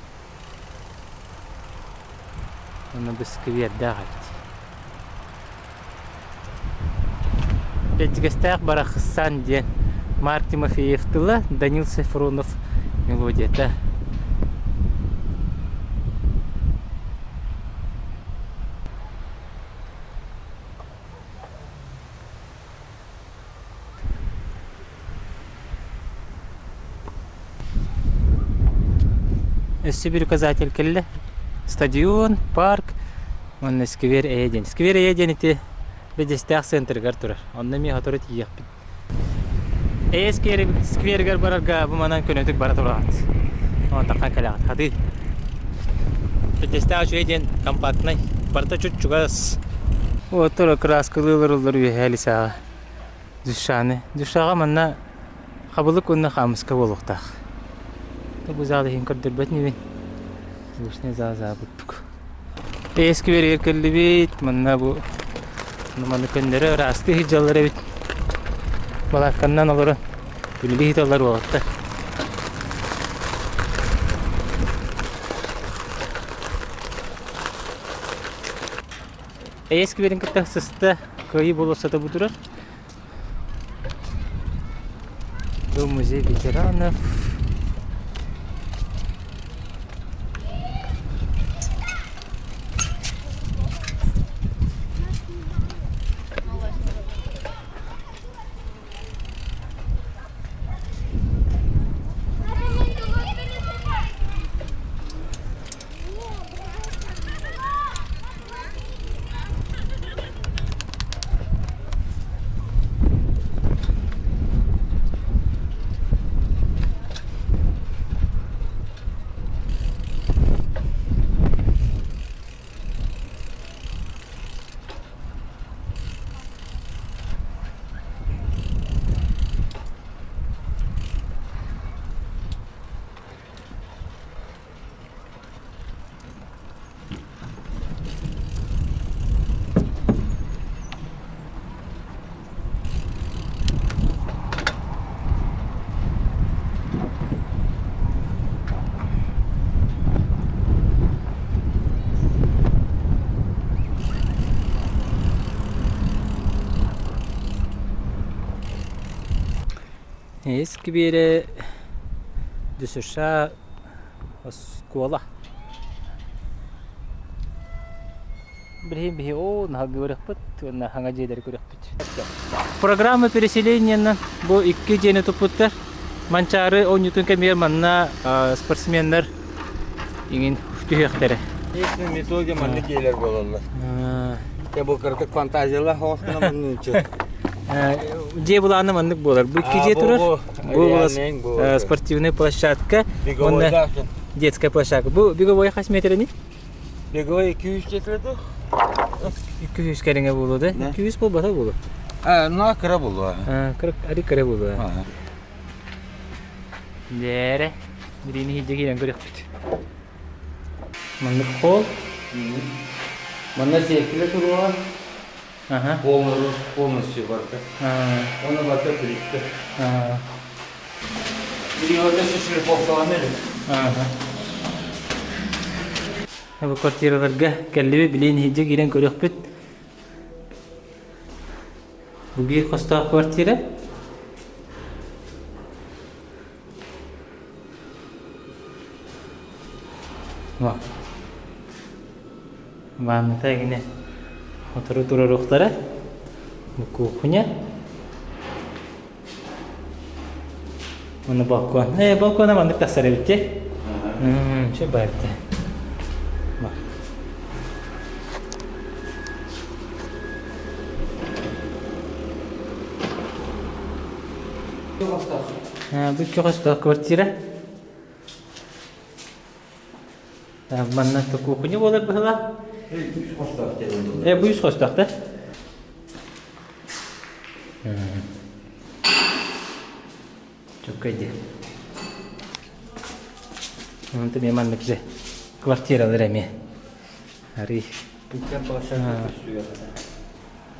Уонна бу сквердээх эбит. Бэрдьигэстээх Барахсан диэн Марк Тимофеев тыла, Данил Софронов мелодията. Өссө бір указатель кэллэ. Стадион, парк уонна сквер Эйэ диэн. Сквер Эйэ диэн ити Бэдьэстээх центрыгар турар. Онно эмиэ сотору тиийиэхпит. Эйэ скверигэр барарга бу манан көнөтүк бара тураҕыт. Онтон кэлэҕит. Хатыы. Бэдьэстээх үчүгэй диэн компактнай. Барыта чуть-чугас. Уоттар кырааскалыылар уллар үөһээ лисаҕа. Дюшаны. Дюшаҕа манна хабылык уонна хаамыска буолуохтаах. Бу зал иһин көрдөрбөт инибин. Лучный зал заабыттык. Эскибэригэр кэллибит. Манна бу маны көннөрө ыраастыы сылдьаллар эбит. Балаакканнан олорон үлэлии сыталлар уолаттар. Эскибэрин кытта сыста кыайыы болуоссата бу турар. Дом музей ветеранов. Эскибиэрэ ДЮСШ оскуола. Билигин биһи оо наһаа көрөхпүт уонна хаҥа дьиэлэри көрөхпүт. Программа переселениенан бу икки дьиэни туппуттар. Манчаары оонньуутун кэмигэр манна спортсменнар иҥин түһүөхтэрэ. Методия маннык дьиэлэр буолаллар. Те бу кырдык фантазиялаах оҕоскуна маннынчы. Дьиэ былаана маннык буолар. Бу икки дьиэ турар. Бу спортивная площадка. Уонна детская площадка. Бу беговой хас метрени? Беговой 200 жетиледи. 200 кэриҥэ буолуо да? 200 буолбата буолуо. А, кыра буолуо. Кыра, ари кыра буолуо. Дээрэ, бириини иһирдьэ киирэн көрүөхпүт. Маннык холл. Манна сиэркилэ туруоҕа. Полностью барыта. Оны барыта плитка. Перевода шлифовкаланыр. Бу квартираларга кэллибит, билигин иһирдьэ киирэн көрүөхпүт. Бу биир хостоох квартира. Ванната эгинэ отору туруоруохтара. Бу кухня. Уонна балкон. Э, балкона маннык тахсар эбит дии. Чэ баарта. Бу икки хостоох квартира. Манна кухня буолар быһыла. Үс хостоох Э, бу үс хостоох да? Чөккөй дии. Онто мен маннык же квартиралар эмиэ. Арый.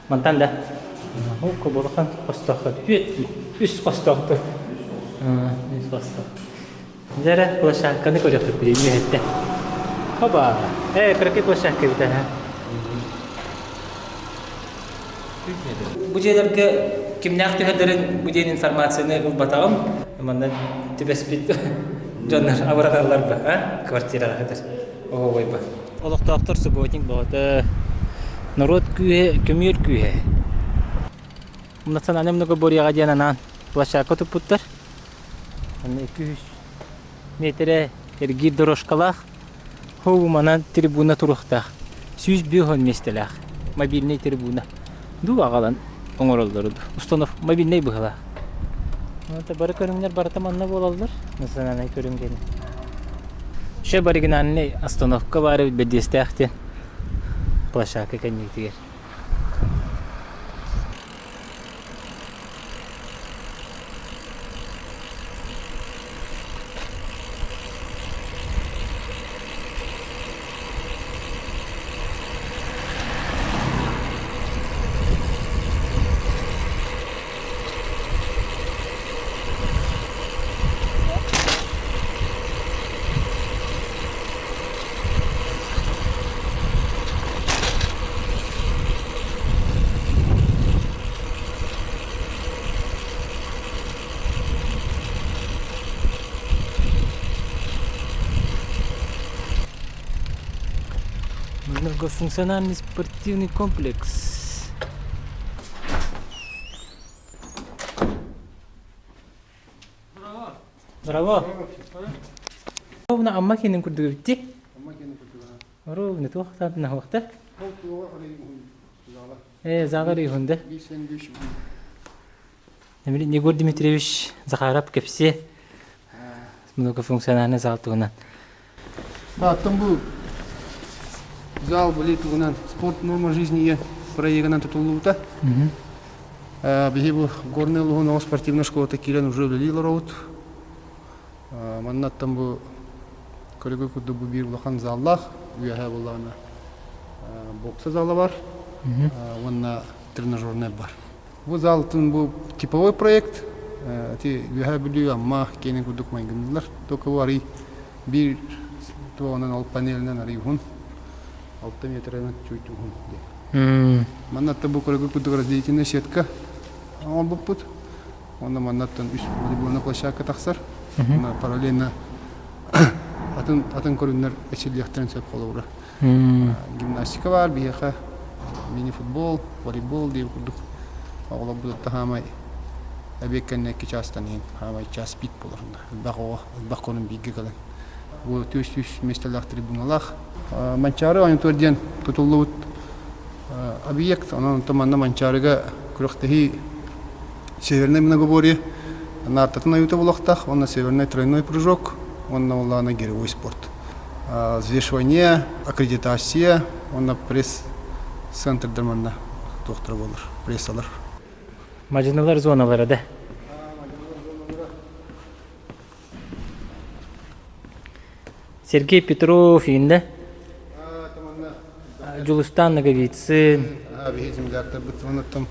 Мантан да. Хукка булахан хостоохто. Үс хостоохто. Үс хостоох. Дьэрэ площадканы көрүөхпүт билигин үһэттэ. Хоба. Э, кыракый площадка эбит аха. Бу дьиэлэргэ кимнээх түһэллэрин бу диэн информацияны ылбатаҕым. Манна түбэспит дьоннор абыраналлар ба, а? Квартираҕа сытар. Оһуобайба. Олохтоохтор субботник бөҕөтө. Норуот күүһэ, көмүөл күүһэ. Национальнай многоборьеҕа диэн анаан площадка туппуттар. Манна 200 миэтэрэ эргиир дорожкалаах, хоуманан трибуна туруохтаах. 105 миэстэлээх мобильнай трибуна. Дуу аҕалан оҥороллору установ мобильнай быһыылаах. Это бары көрүҥнэр барыта манна буолаллар. Национальнай көрүҥ диэн. Еще оригинальный остановка баар эбит бэдиэстээх диэн площадка кэнниитигэр. Многофункциональный спортивный комплекс. Браво! Ровно Амма киинин курдук эбитти. Ровно туох таатына хуохта. Э, заалар үйүнде. Егор Дмитриевич Захаров кэпсиэ многофункциональный зал туһунан. Аттан бу зал били туһунан спорт норма жизни проегынан тутуллубута. Биһи бу Горный улууһун оҕо спортивнай школата киирэн уже үлэлии олоробут. Маннаттан бу көрүгү курдук бу биир улахан заллаах үөһэ буоллаҕына бокса зала бар уонна тренажерный бар. Бу залтын бу типовой проект ити Үөһээ Бүлүү Амма киэнин курдук майгыннылар. Только бу арый биир туоҕунан ол панелинэн арый уһун 6 метрынан чуть уһун диэн. Маннаттан бу көрүгү курдук разделительная сетка оҥорбуппут. Онно маннаттан үс волейбольная площадка тахсар. Онно параллельно атын атын көрүҥнэр эчиллиэхтэрин сөп холобура. Гимнастика баар биһиэхэ мини-футбол, волейбол диэн курдук оҕолорбут хаамай эбиэт кэннэ икки чаастан иһин хаамай час пик буолар элбэх оҕо элбэх конун бииргэ кэлэн бу түс-түс миэстэлээх трибуналаах Манчаары оонньотугар диэн тутуллубут объект онон онтон манна Манчаарыга күрэхтэһии Северное многоборье наартатын ойуута буолуохтаах уонна Северный тройной прыжок уонна улаана гиревой спорт взвешивание, аккредитация уонна пресс-центрдар манна туохтара буолар, прессалар. Мадьыналар зоналара да. Сергей Петров иинде. Дьулустан Ноговицын. Биһи земляктарбыт онуттан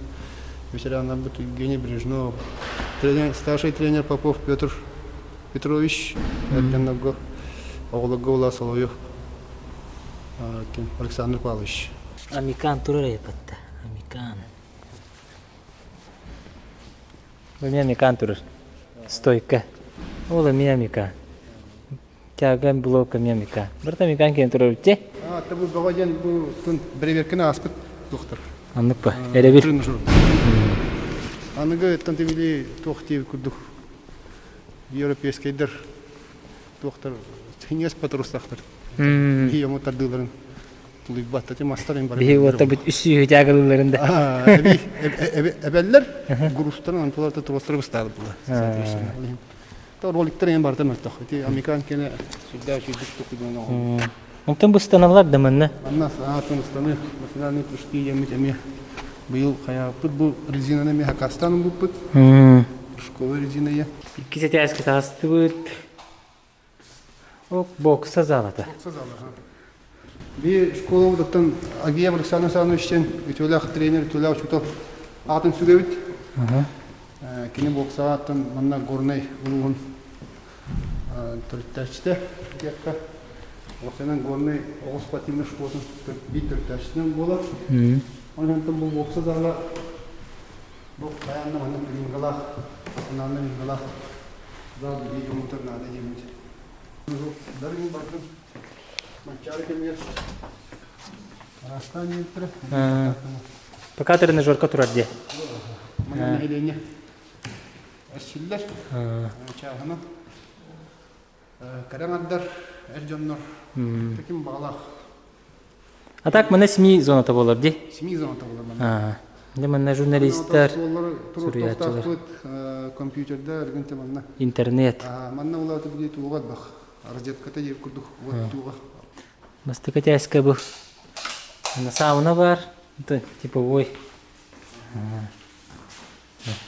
ветераннарбыт Евгений Брежнов, тренер, старший тренер Попов Петр Петрович, эрденнерго оҕолорго була Соловьев Александр Павлович. Амикан турар айпатта. Амикан. Бу Амикан турар. Стойка. Ол эмиэ Амикан. Тяган блок эмиэ Амикан. Барыта Амикан киэн турар те. А, бу бөҕө диэн бу тун бэрэбиэркэни ааспыт доктор. Аннык ба. Эрэбил. Аныгы тан тибили туох диэбит курдук европейскайдар туохтар хиньэс патрустахтар. Биһи ому тардыыларын тулуйбат ати мастар им Биһи уоттарбыт үс сүүһү тягалыыларын да. Эбэллэр грустарын антылар тростары быстаалы була. То роликтар эм барда мөлтөх. Ити американ кене сүрдээх үчүгдүк тукуйдан Онтон быстаналлар да манна. Манна аатын ыстаны национальный прыжки диэммит эмиэ быйыл хайааппыт бу резинаны эмиэ хакастаан ылбыппыт. Прыжковая резина ийэ. Иккис этээскэ таҕыстыбыт. Ок, бокса залата. Бокса зала, Би школабытыттан Агиев Александр Александрович диэн үтүөлээх тренер, үтүөлээх учуутал аатын сүгэбит. Кини боксаҕа аттан манна Горнай улууһун төрүттээччитэ диэххэ. Уопсайынан Горнай оҕус спортивнай школатын биир төрүттээччитинэн буолар. Онон бу бокса зала бу хайаан да маннык рингалаах, национальнай рингалаах зал биһиги дьоммутугар наада диэммит. Дарыгын бардым. Манчаары кэмигэр араастаан диэбиттэрэ. Пока тренажерка турар дии. Манна нэһилиэнньэ Эрчиллэр чааһынан кэрэ аҥардар, эр дьоннор таким баҕалаах. А так манна СМИ зоната буолар дии? СМИ зоната буолар манна. Дьэ манна журналистар, суруйааччылар. Компьютерда эргинте манна. Интернет. Манна улааты били туоҕа бах. Розетката диир курдук вот туоҕа. Бастакы тээскэ бу. Сауна бар. Типовой.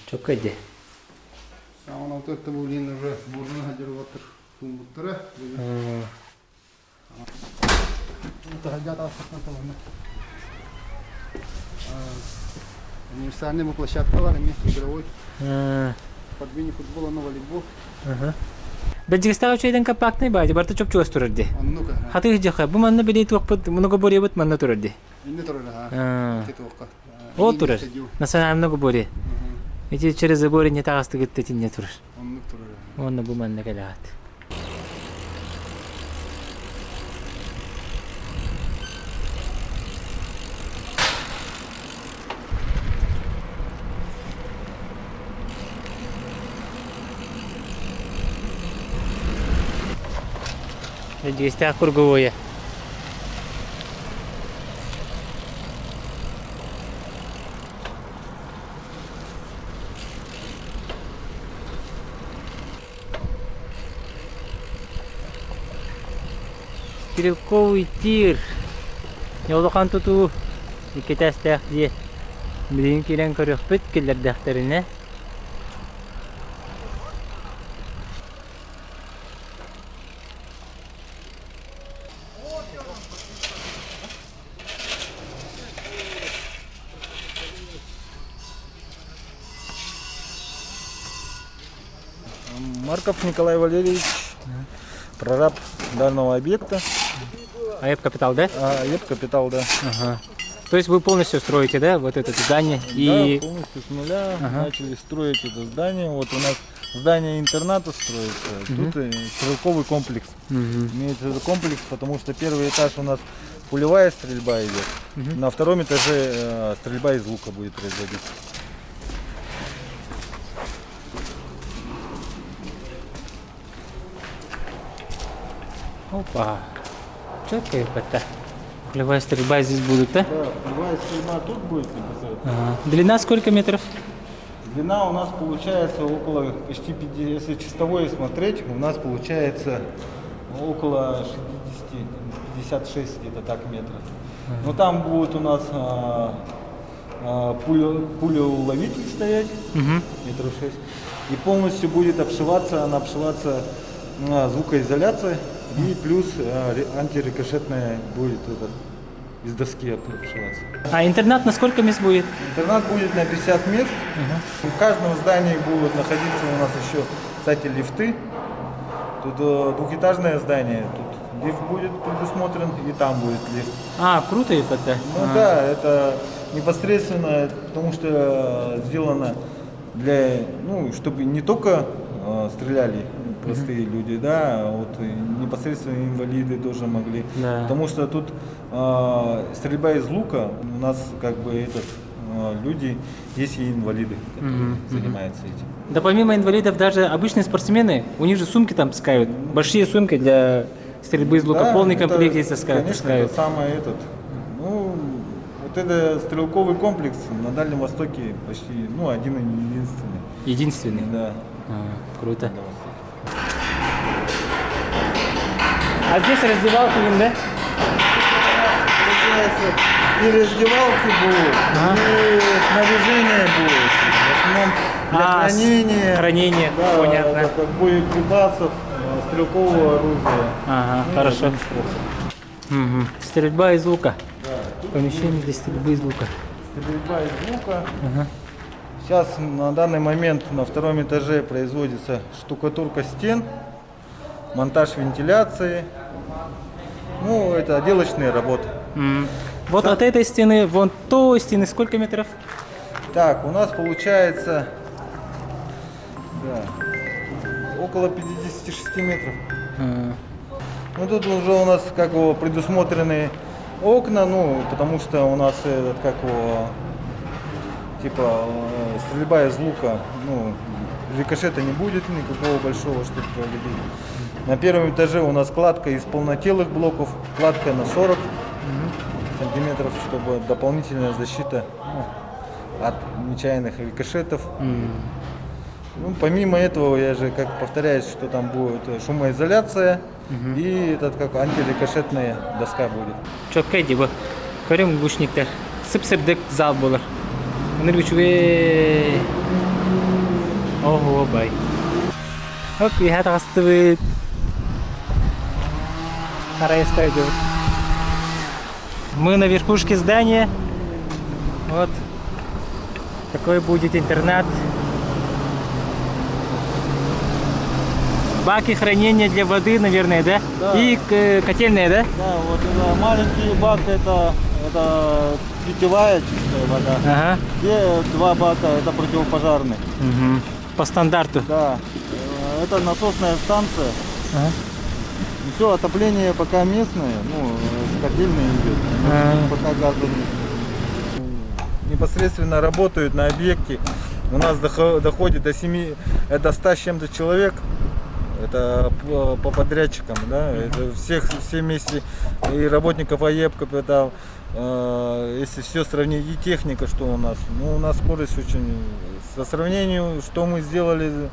Чокка дии. Саҕалаабыта бу билигин уже буордун сылдьар уолаттар тууммуттара. Таһырдьа таҕыстахтан таланна. Универсальный бу площадка бар эмиэ игровой. Под мини-футбол, аны волейбол. Бэдьигистээх үчүгэйдэн компактный баайы барыта чопчугас турар дии. Оннук. Хатыы дьаха бу манна били туохпут многоборьебыт манна турар дии. Инне турар аха. Ити туохха. Ол турар. Национальный многоборье. Ити через забор не таҕастыгыт тинне турар. Оннук турар. Онно бу манна кэлэҕит. Бэрдьигэстээх круговое. Стрелковый тир. Улахан тутуу икки этээстээх дьиэ. Билигин киирэн көрүөхпүт киллэрдэхтэринэ. Марков Николай Валерьевич, прораб данного объекта. АЭП Капитал, да? АЭП Капитал, да. Ага. То есть вы полностью строите, да, вот это здание? И... Да, полностью с нуля начали строить это здание. Вот у нас здание интерната строится, тут стрелковый комплекс. Имеется в виду комплекс, потому что первый этаж у нас пулевая стрельба идет, на втором этаже стрельба из лука будет производиться. Опа, четко это. Пулевая стрельба здесь будет, да? Да, пулевая стрельба тут будет непосредственно. Ага. Длина сколько метров? Длина у нас получается около почти 50, если чистовое смотреть, у нас получается около 60, 56 где-то так метров. Но там будет у нас пулеуловитель стоять, метров 6, и полностью будет обшиваться, она обшиваться звукоизоляция и плюс антирикошетная будет этот, из доски обшиваться. А интернат на сколько мест будет? Интернат будет на 50 мест. В каждом здании будут находиться у нас еще, кстати, лифты. Тут двухэтажное здание, тут лифт будет предусмотрен и там будет лифт. А, круто это. Ну да, это непосредственно, потому что сделано для, ну, чтобы не только стреляли простые люди, да, а вот непосредственно инвалиды тоже могли. Да. Потому что тут стрельба из лука, у нас как бы этот, люди, есть и инвалиды, которые занимаются этим. Да помимо инвалидов даже обычные спортсмены, у них же сумки там таскают, большие сумки для стрельбы из лука, Да, полный это, комплект есть таскают. Конечно, таскают. это самое этот, ну, вот это стрелковый комплекс на Дальнем Востоке почти, ну, один и единственный. Единственный? Да. А, круто. А здесь раздевалки им, да? Получается, и раздевалки будут, и снаряжение будет. В основном для хранения. Хранение, да, понятно. Это как боеприпасов, стрелкового оружия. Ага, Ну, и хорошо. администрация. Угу. Стрельба из лука. Да. Помещение для стрельбы из лука. Стрельба из лука. Ага. Сейчас на данный момент на втором этаже производится штукатурка стен, монтаж вентиляции. Ну, это отделочные работы. Вот от этой стены, вон той стены сколько метров? Так, у нас получается, да, около 56 метров. Ну, тут уже у нас как его предусмотрены окна, ну, потому что у нас этот, как его, типа, стрельба из лука, ну, рикошета не будет никакого большого, чтобы проводить. На первом этаже у нас кладка из полнотелых блоков, кладка на 40 сантиметров, чтобы дополнительная защита, ну, от нечаянных рикошетов. Ну, помимо этого, я же как повторяюсь, что там будет шумоизоляция и этот как антирикошетная доска будет. Чоккай диба. Көрүҥ лучниктар. Сып-сырдык зал буолар. Ынырык үчүгэй. Ого, бай. Оп, үөһэ таҕыстыбыт. Харайста идет. Мы на верхушке здания. Вот такой будет интернат. Баки хранения для воды, наверное, да? Да. И котельная, да? Да, вот это маленький бак, это питьевая чистая вода. Ага. Те два бака, это противопожарный. Угу. По стандарту. Да. Это насосная станция. Ага. И все, отопление пока местное, ну, с котельной идет. Пока газа нет. Непосредственно работают на объекте. У нас доходит до 7, до 100 с чем-то человек. Это по подрядчикам, да, это всех, все вместе, и работников АЕП капитал, если все сравнить, и техника, что у нас, ну, у нас скорость очень, со сравнению, что мы сделали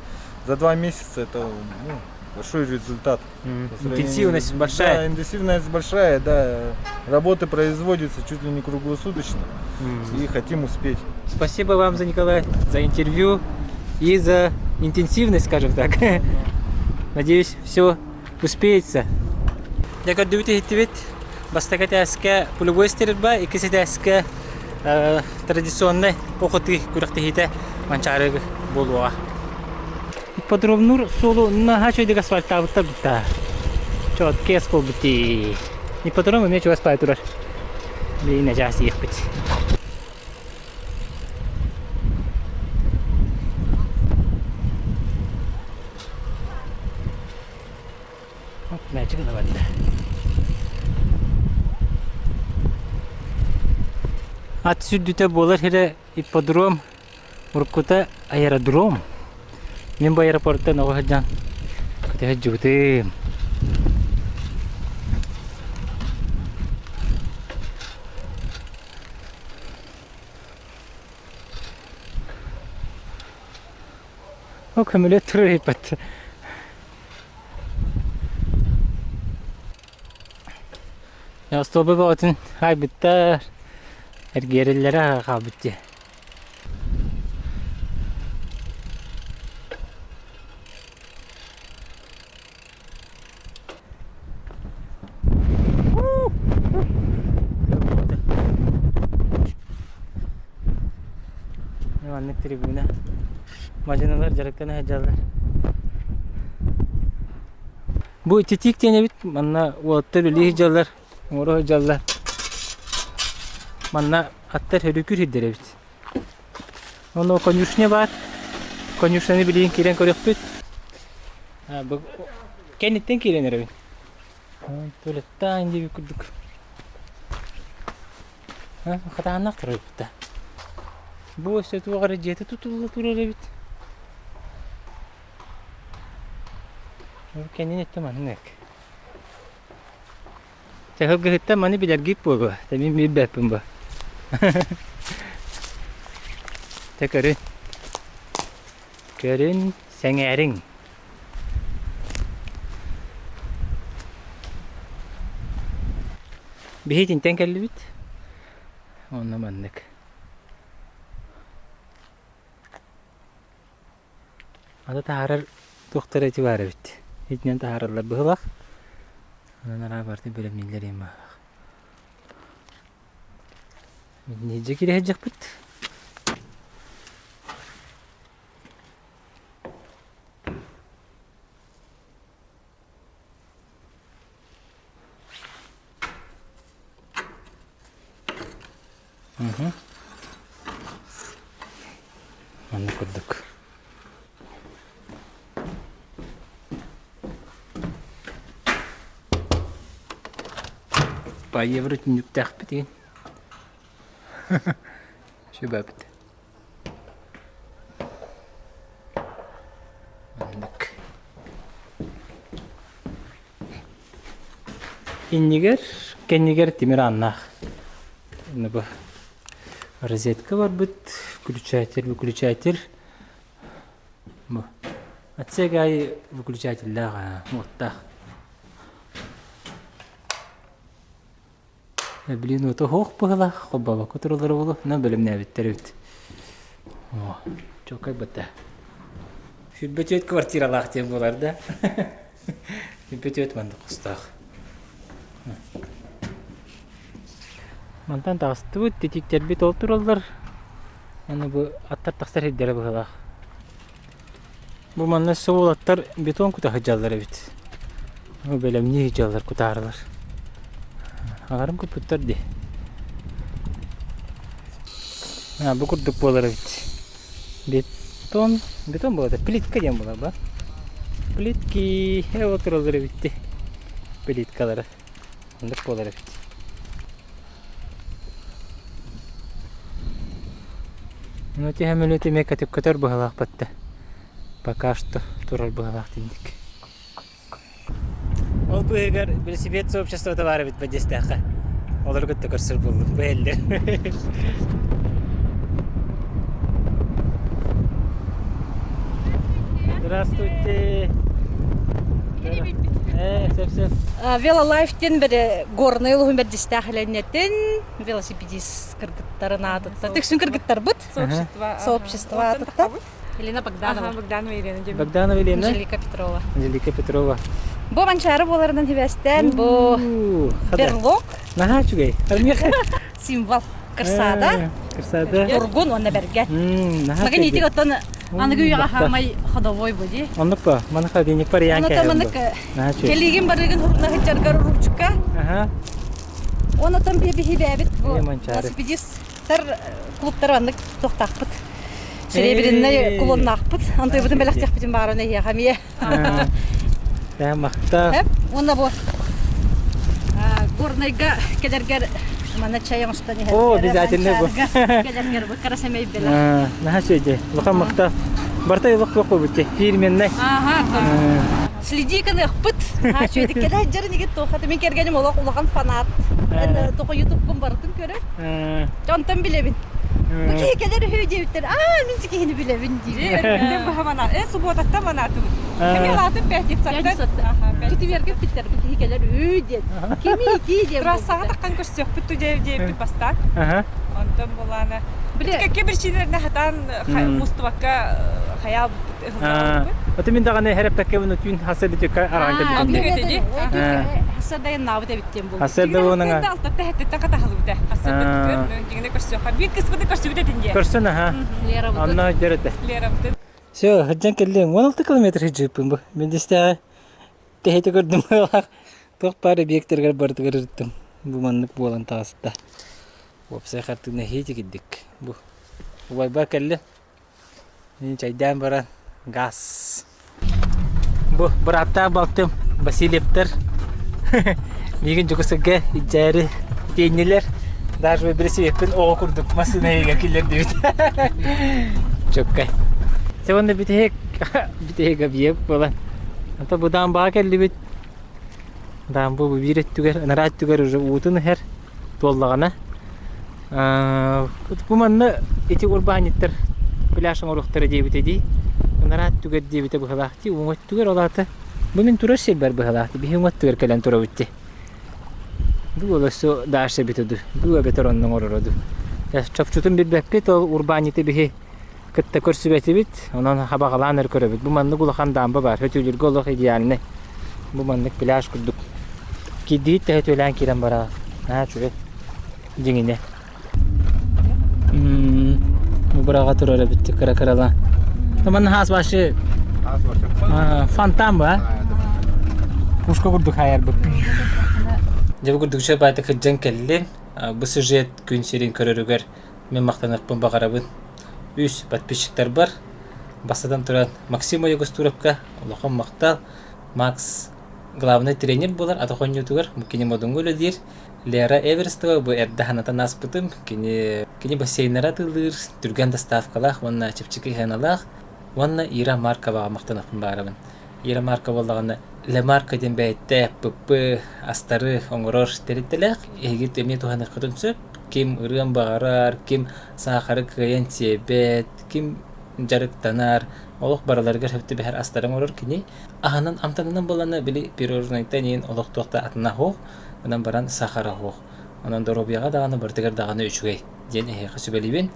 за два месяца, это ну, большой результат. Интенсивность большая. Да, интенсивность большая, да. Работы производятся чуть ли не круглосуточно. И хотим успеть. Спасибо вам за Николай, за интервью и за интенсивность, скажем так. Надеюсь, все успеется. Дьэ көрдүбүт иһиттибит. Бастакы этээскэ пулевой стрельба, иккис этээскэ традиционнай охоты күрэхтэһиитэ Манчаары буолуоҕа. Ипподромнуур суолу наһаа үчүгэйдик асфальтаабыттар бытта. Чоткес буолбут дии. Ипподром эмиэ чугас баай турар. Билигин начаас иэхпит. Мээчик гына барда. Ат сүрдүтэ буолар сирэ ипподром, уруккута аэродром. Мин бу аэропортан оҕо сылдьан көтө сылдьыбытым. Ол көмөлөт турар эппэт. Остуолба бөҕөтүн хаайбыттар, эргиэрэллэрэ хаалбыт дии. Маннык трибуна. Мадьыналар дьарыктана сылдьаллар. Бу ититик диэн эбит. Манна уолаттар үлэлии сылдьаллар, оҥоро сылдьаллар. Манна аттар өрүкүр сирдэр эбит. Онно конюшня баар. Конюшняны билигин киирэн көрүөхпүт. Бу кэнниттэн киирэн эрэбин. Туалеттаан диэби курдук. Хатааннаах турар эбит да. Бу өссө туох эрэ дьиэтэ тутулла турар эбит. Кэннин өттө маннык. Чаһылгыһыттан маны билэргит буолуо. Мин билбэппин бу. Тэ көрүн. Көрүн, сэҥээриҥ. Биһи итинтэн кэллибит. Онно маннык. Аны таһаарар туохтара ити баар эбит. Итинэн таһаараллар быһылах. Онон араа барытын бэлэмнииллэр им баалаах. Ньидьи кириһэдьэхпит. Маннык курдук. По евро түннүктээхпит игин. Сүбэбит. Маннык. Иннигэр, кэннигэр тимир ааннаах. Бу розетка барбыт, включатель, выключатель. Бу отсек аайы выключателлээх уоттаах. Блин, уота суох быһыылаах, холбообокко тураллара буолуо, но бэлэмнээбиттэр эбит. О, чуолкай бытта. Сүрбэ квартиралаах диэн буолар да. Сүрбэ маннык хостоох. Мантан таҕыстыбыт, титииктэрбит ол тураллар. Аны бу аттар тахсар сирдэрэ быһыылаах. Бу манна өссө уолаттар бетон кута сылдьаллар эбит. Бу бэлэмнии сылдьаллар кутаарылар. Аҕарым куппуттар дии. А, бу курдук буолар эбит. Бетон, бетон буолар, плитка диэн буолар ба. Плитки, э вот тураллар эбит дии. Плиткалара. Оннук буолар эбит. Ну, тиһэ мүлүт эмиэ көтөр быһалаах бытта. Пока что турар быһалаах тинник. Ол быыһыгар велосипед сообществота баар эбит бадьыыстаахха. Олору кытта көрсөр буоллум. Бу эллэр. Здравствуйте. Э, сөп-сөп. Велолайф диэн бere горнай улуһун бэрдистээх элэннэтин велосипедист кыргыттарын аатыттан түксүн кыргыттарбыт Сообщество. сообщество аатыттан Елена Богданова. Ага, Богданова Елена диэн. Богданова Елена. Анжелика Петрова. Анжелика Петрова. Бу Манчаары буоларынан хибэстээн бу берлог. Наһаа үчүгэй. Символ кырсаада. Кырсаада. Тургун уонна бэргэ. Магын итик оттон аныгы үйэҕэ хаамай ходовой бу дии. Оннук ба, маныха денег бар яан кэһэн. Онон кэлигин барыгын хуруна хычаргар ручка. Аха. Онотон биһи бэбит бу велосипедистар клубтар аннык тохтаахпыт. Серебряный кулоннаахпыт. Антыыбытын бэлэхтиэхпитин бааран эһиэхэ эмиэ. Ээ, махта. Уонна бу Горнайга кэлэргэр манна чай оҥостон иһэр. О, обязательно бу. Кэлэргэр бу кара сэмэй бэлэх. Наһаа үчүгэй. Улахан махта. Барта илох туох буолбут фирменный. Ага. Следи кыныахпыт. Ха үчүгэйдик кэлэ сылдьарын игит туохата мин кэргэним олох улахан фанат. Тоҕо ютубкун барытын көрөр. Онтон билэбин. Бу киһи кэлэр үһү диэбиттэр. Аа, мин киһини билэбин диир. Өргүтэн быһа манаа. Э, субуотаттан манаатыбыт. Кими алаатын пятницаттан. Четвергэ питтер бу киһи кэлэр ү диэн. Кими ити диэн. Трассаҕа таххан көрсүөхпүт ту диэбиппит бастаан. Онтон булаана. Кэккэ причиналарына хатаан мустубакка хайаал Аты мин даҕаны хэрэппэккэ түүн хасса бүтүккэ араан кэлбитим. Хасса дайыннаабыт эбиттен бу. Хасса да уонага. Алтатта хэттеттен катахалыбыта. Хасса да дьиҥинэ көрсүөххэ. Биир кыспыты көрсүбүт этин диэ. Көрсөн аха. Анна дьөрөтө. Лерабытын. Все, хыджан келлем. 16 километр хыджыппын бу. Мен дистэ тэһити көрдүм быһыылаах. Туох баар объектаргар барытыгар ырыттым. Бу маннык буолан таҕыста. Уопсай хартыына хиити кирдик. Бу убайбар кэллим. Мин чайдаан баран газ. Бу бырааттаах балтым Васильевтар миигин Дьокуускайга илдьээри тиэннилэр. Даже бирисибиэппин оҕо курдук массыына иһигэр киллэрдибит. Чөккэй. Дьэ уонна бүтэһик бүтэһик объект буолан. Ата бу даамбаҕа кэллибит. Даамба бу биир өттүгэр, ынараа өттүгэр уже уутун иһэр туоллаҕына Бу манна ити урбаанньыттар пляж оҥоруохтара диэбитэ дии. Ынараа өттүгэр диэбитэ быһалаах дии. Уҥа өттүгэр ол аата бу мин турар сирбэр быһалаах дии. Биһи уҥа өттүгэр кэлэн турабыт дии. Бу олоссу дальше эбитэ дуу. Бу эбэтэр онно оҥороро дуу. Чопчутун билбэппит ол урбаанньыты биһи кытта көрсүбэтибит. Онон хабаҕалаан өр көрөбүт. Бу маннык улахан даамба баар. Хөтүүлүргэ олох идеальный. Бу маннык пляж курдук. Кирдиит да хөтүөлээн киирэн бараҕа. Наһаа үчүгэй. Дьиҥинэ. Бу быраҕа турар эбит кыра-кыралаан. Манна хаас башы фонтан ба? Пушка курдук хайарбыт. Дьэ бу курдук үчүгэй баайта кырдьан кэллим. Бу сюжет күн сирин көрөрүгэр Мин махтаныахпын баҕарабын. Үс подписчиктарбар бастатан туран Максим Ойугустууровка улахан махтал. Макс главный тренер буолар ата хонньуутугар кини Модуҥҥа үлэлиир. Лера Эверстова бу эрдэ санатан ааспытым. Кини кини бассейнара атыылыыр, түргэн доставкалаах уонна чэпчэки сыаналаах. Уонна Ира Марковаҕа махтаныахпын баҕарабын. Ира Маркова буоллаҕына Лемарка диэн бэйэтэ ПП астары оҥорор тэрилтэлээх. Эһиги эмиэ туһаныаххытын сөп. Ким ырыан баҕарар, ким саахары кыайан сиэбэт, ким дьарыктанар, олох барыларыгар сөп түбэһэр астары оҥорор кини. Аһынан амтанынан буоллаҕына били пирожнайтан иһин олох туох да атына суох, онон баран сахара суох. Онон доруобуйаҕа даҕаны барытыгар даҕаны үчүгэй диэн эһиэхэ сүбэлиибин.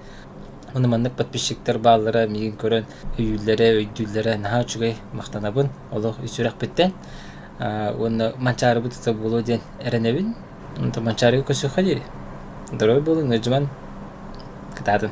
Уонна маннык подписчиктар бааллара миигин көрөн өйүүллэрэ, өйдүүллэрэ наһаа үчүгэй, махтанабын олох ис сүрэхпиттэн. Уонна Манчаарыбыт ыта буолуо диэн эрэнэбин. Онтон Манчаарыга көрсүөххэ диэри. Здоровья буолуҥ, ыалдьыман, кытаатын.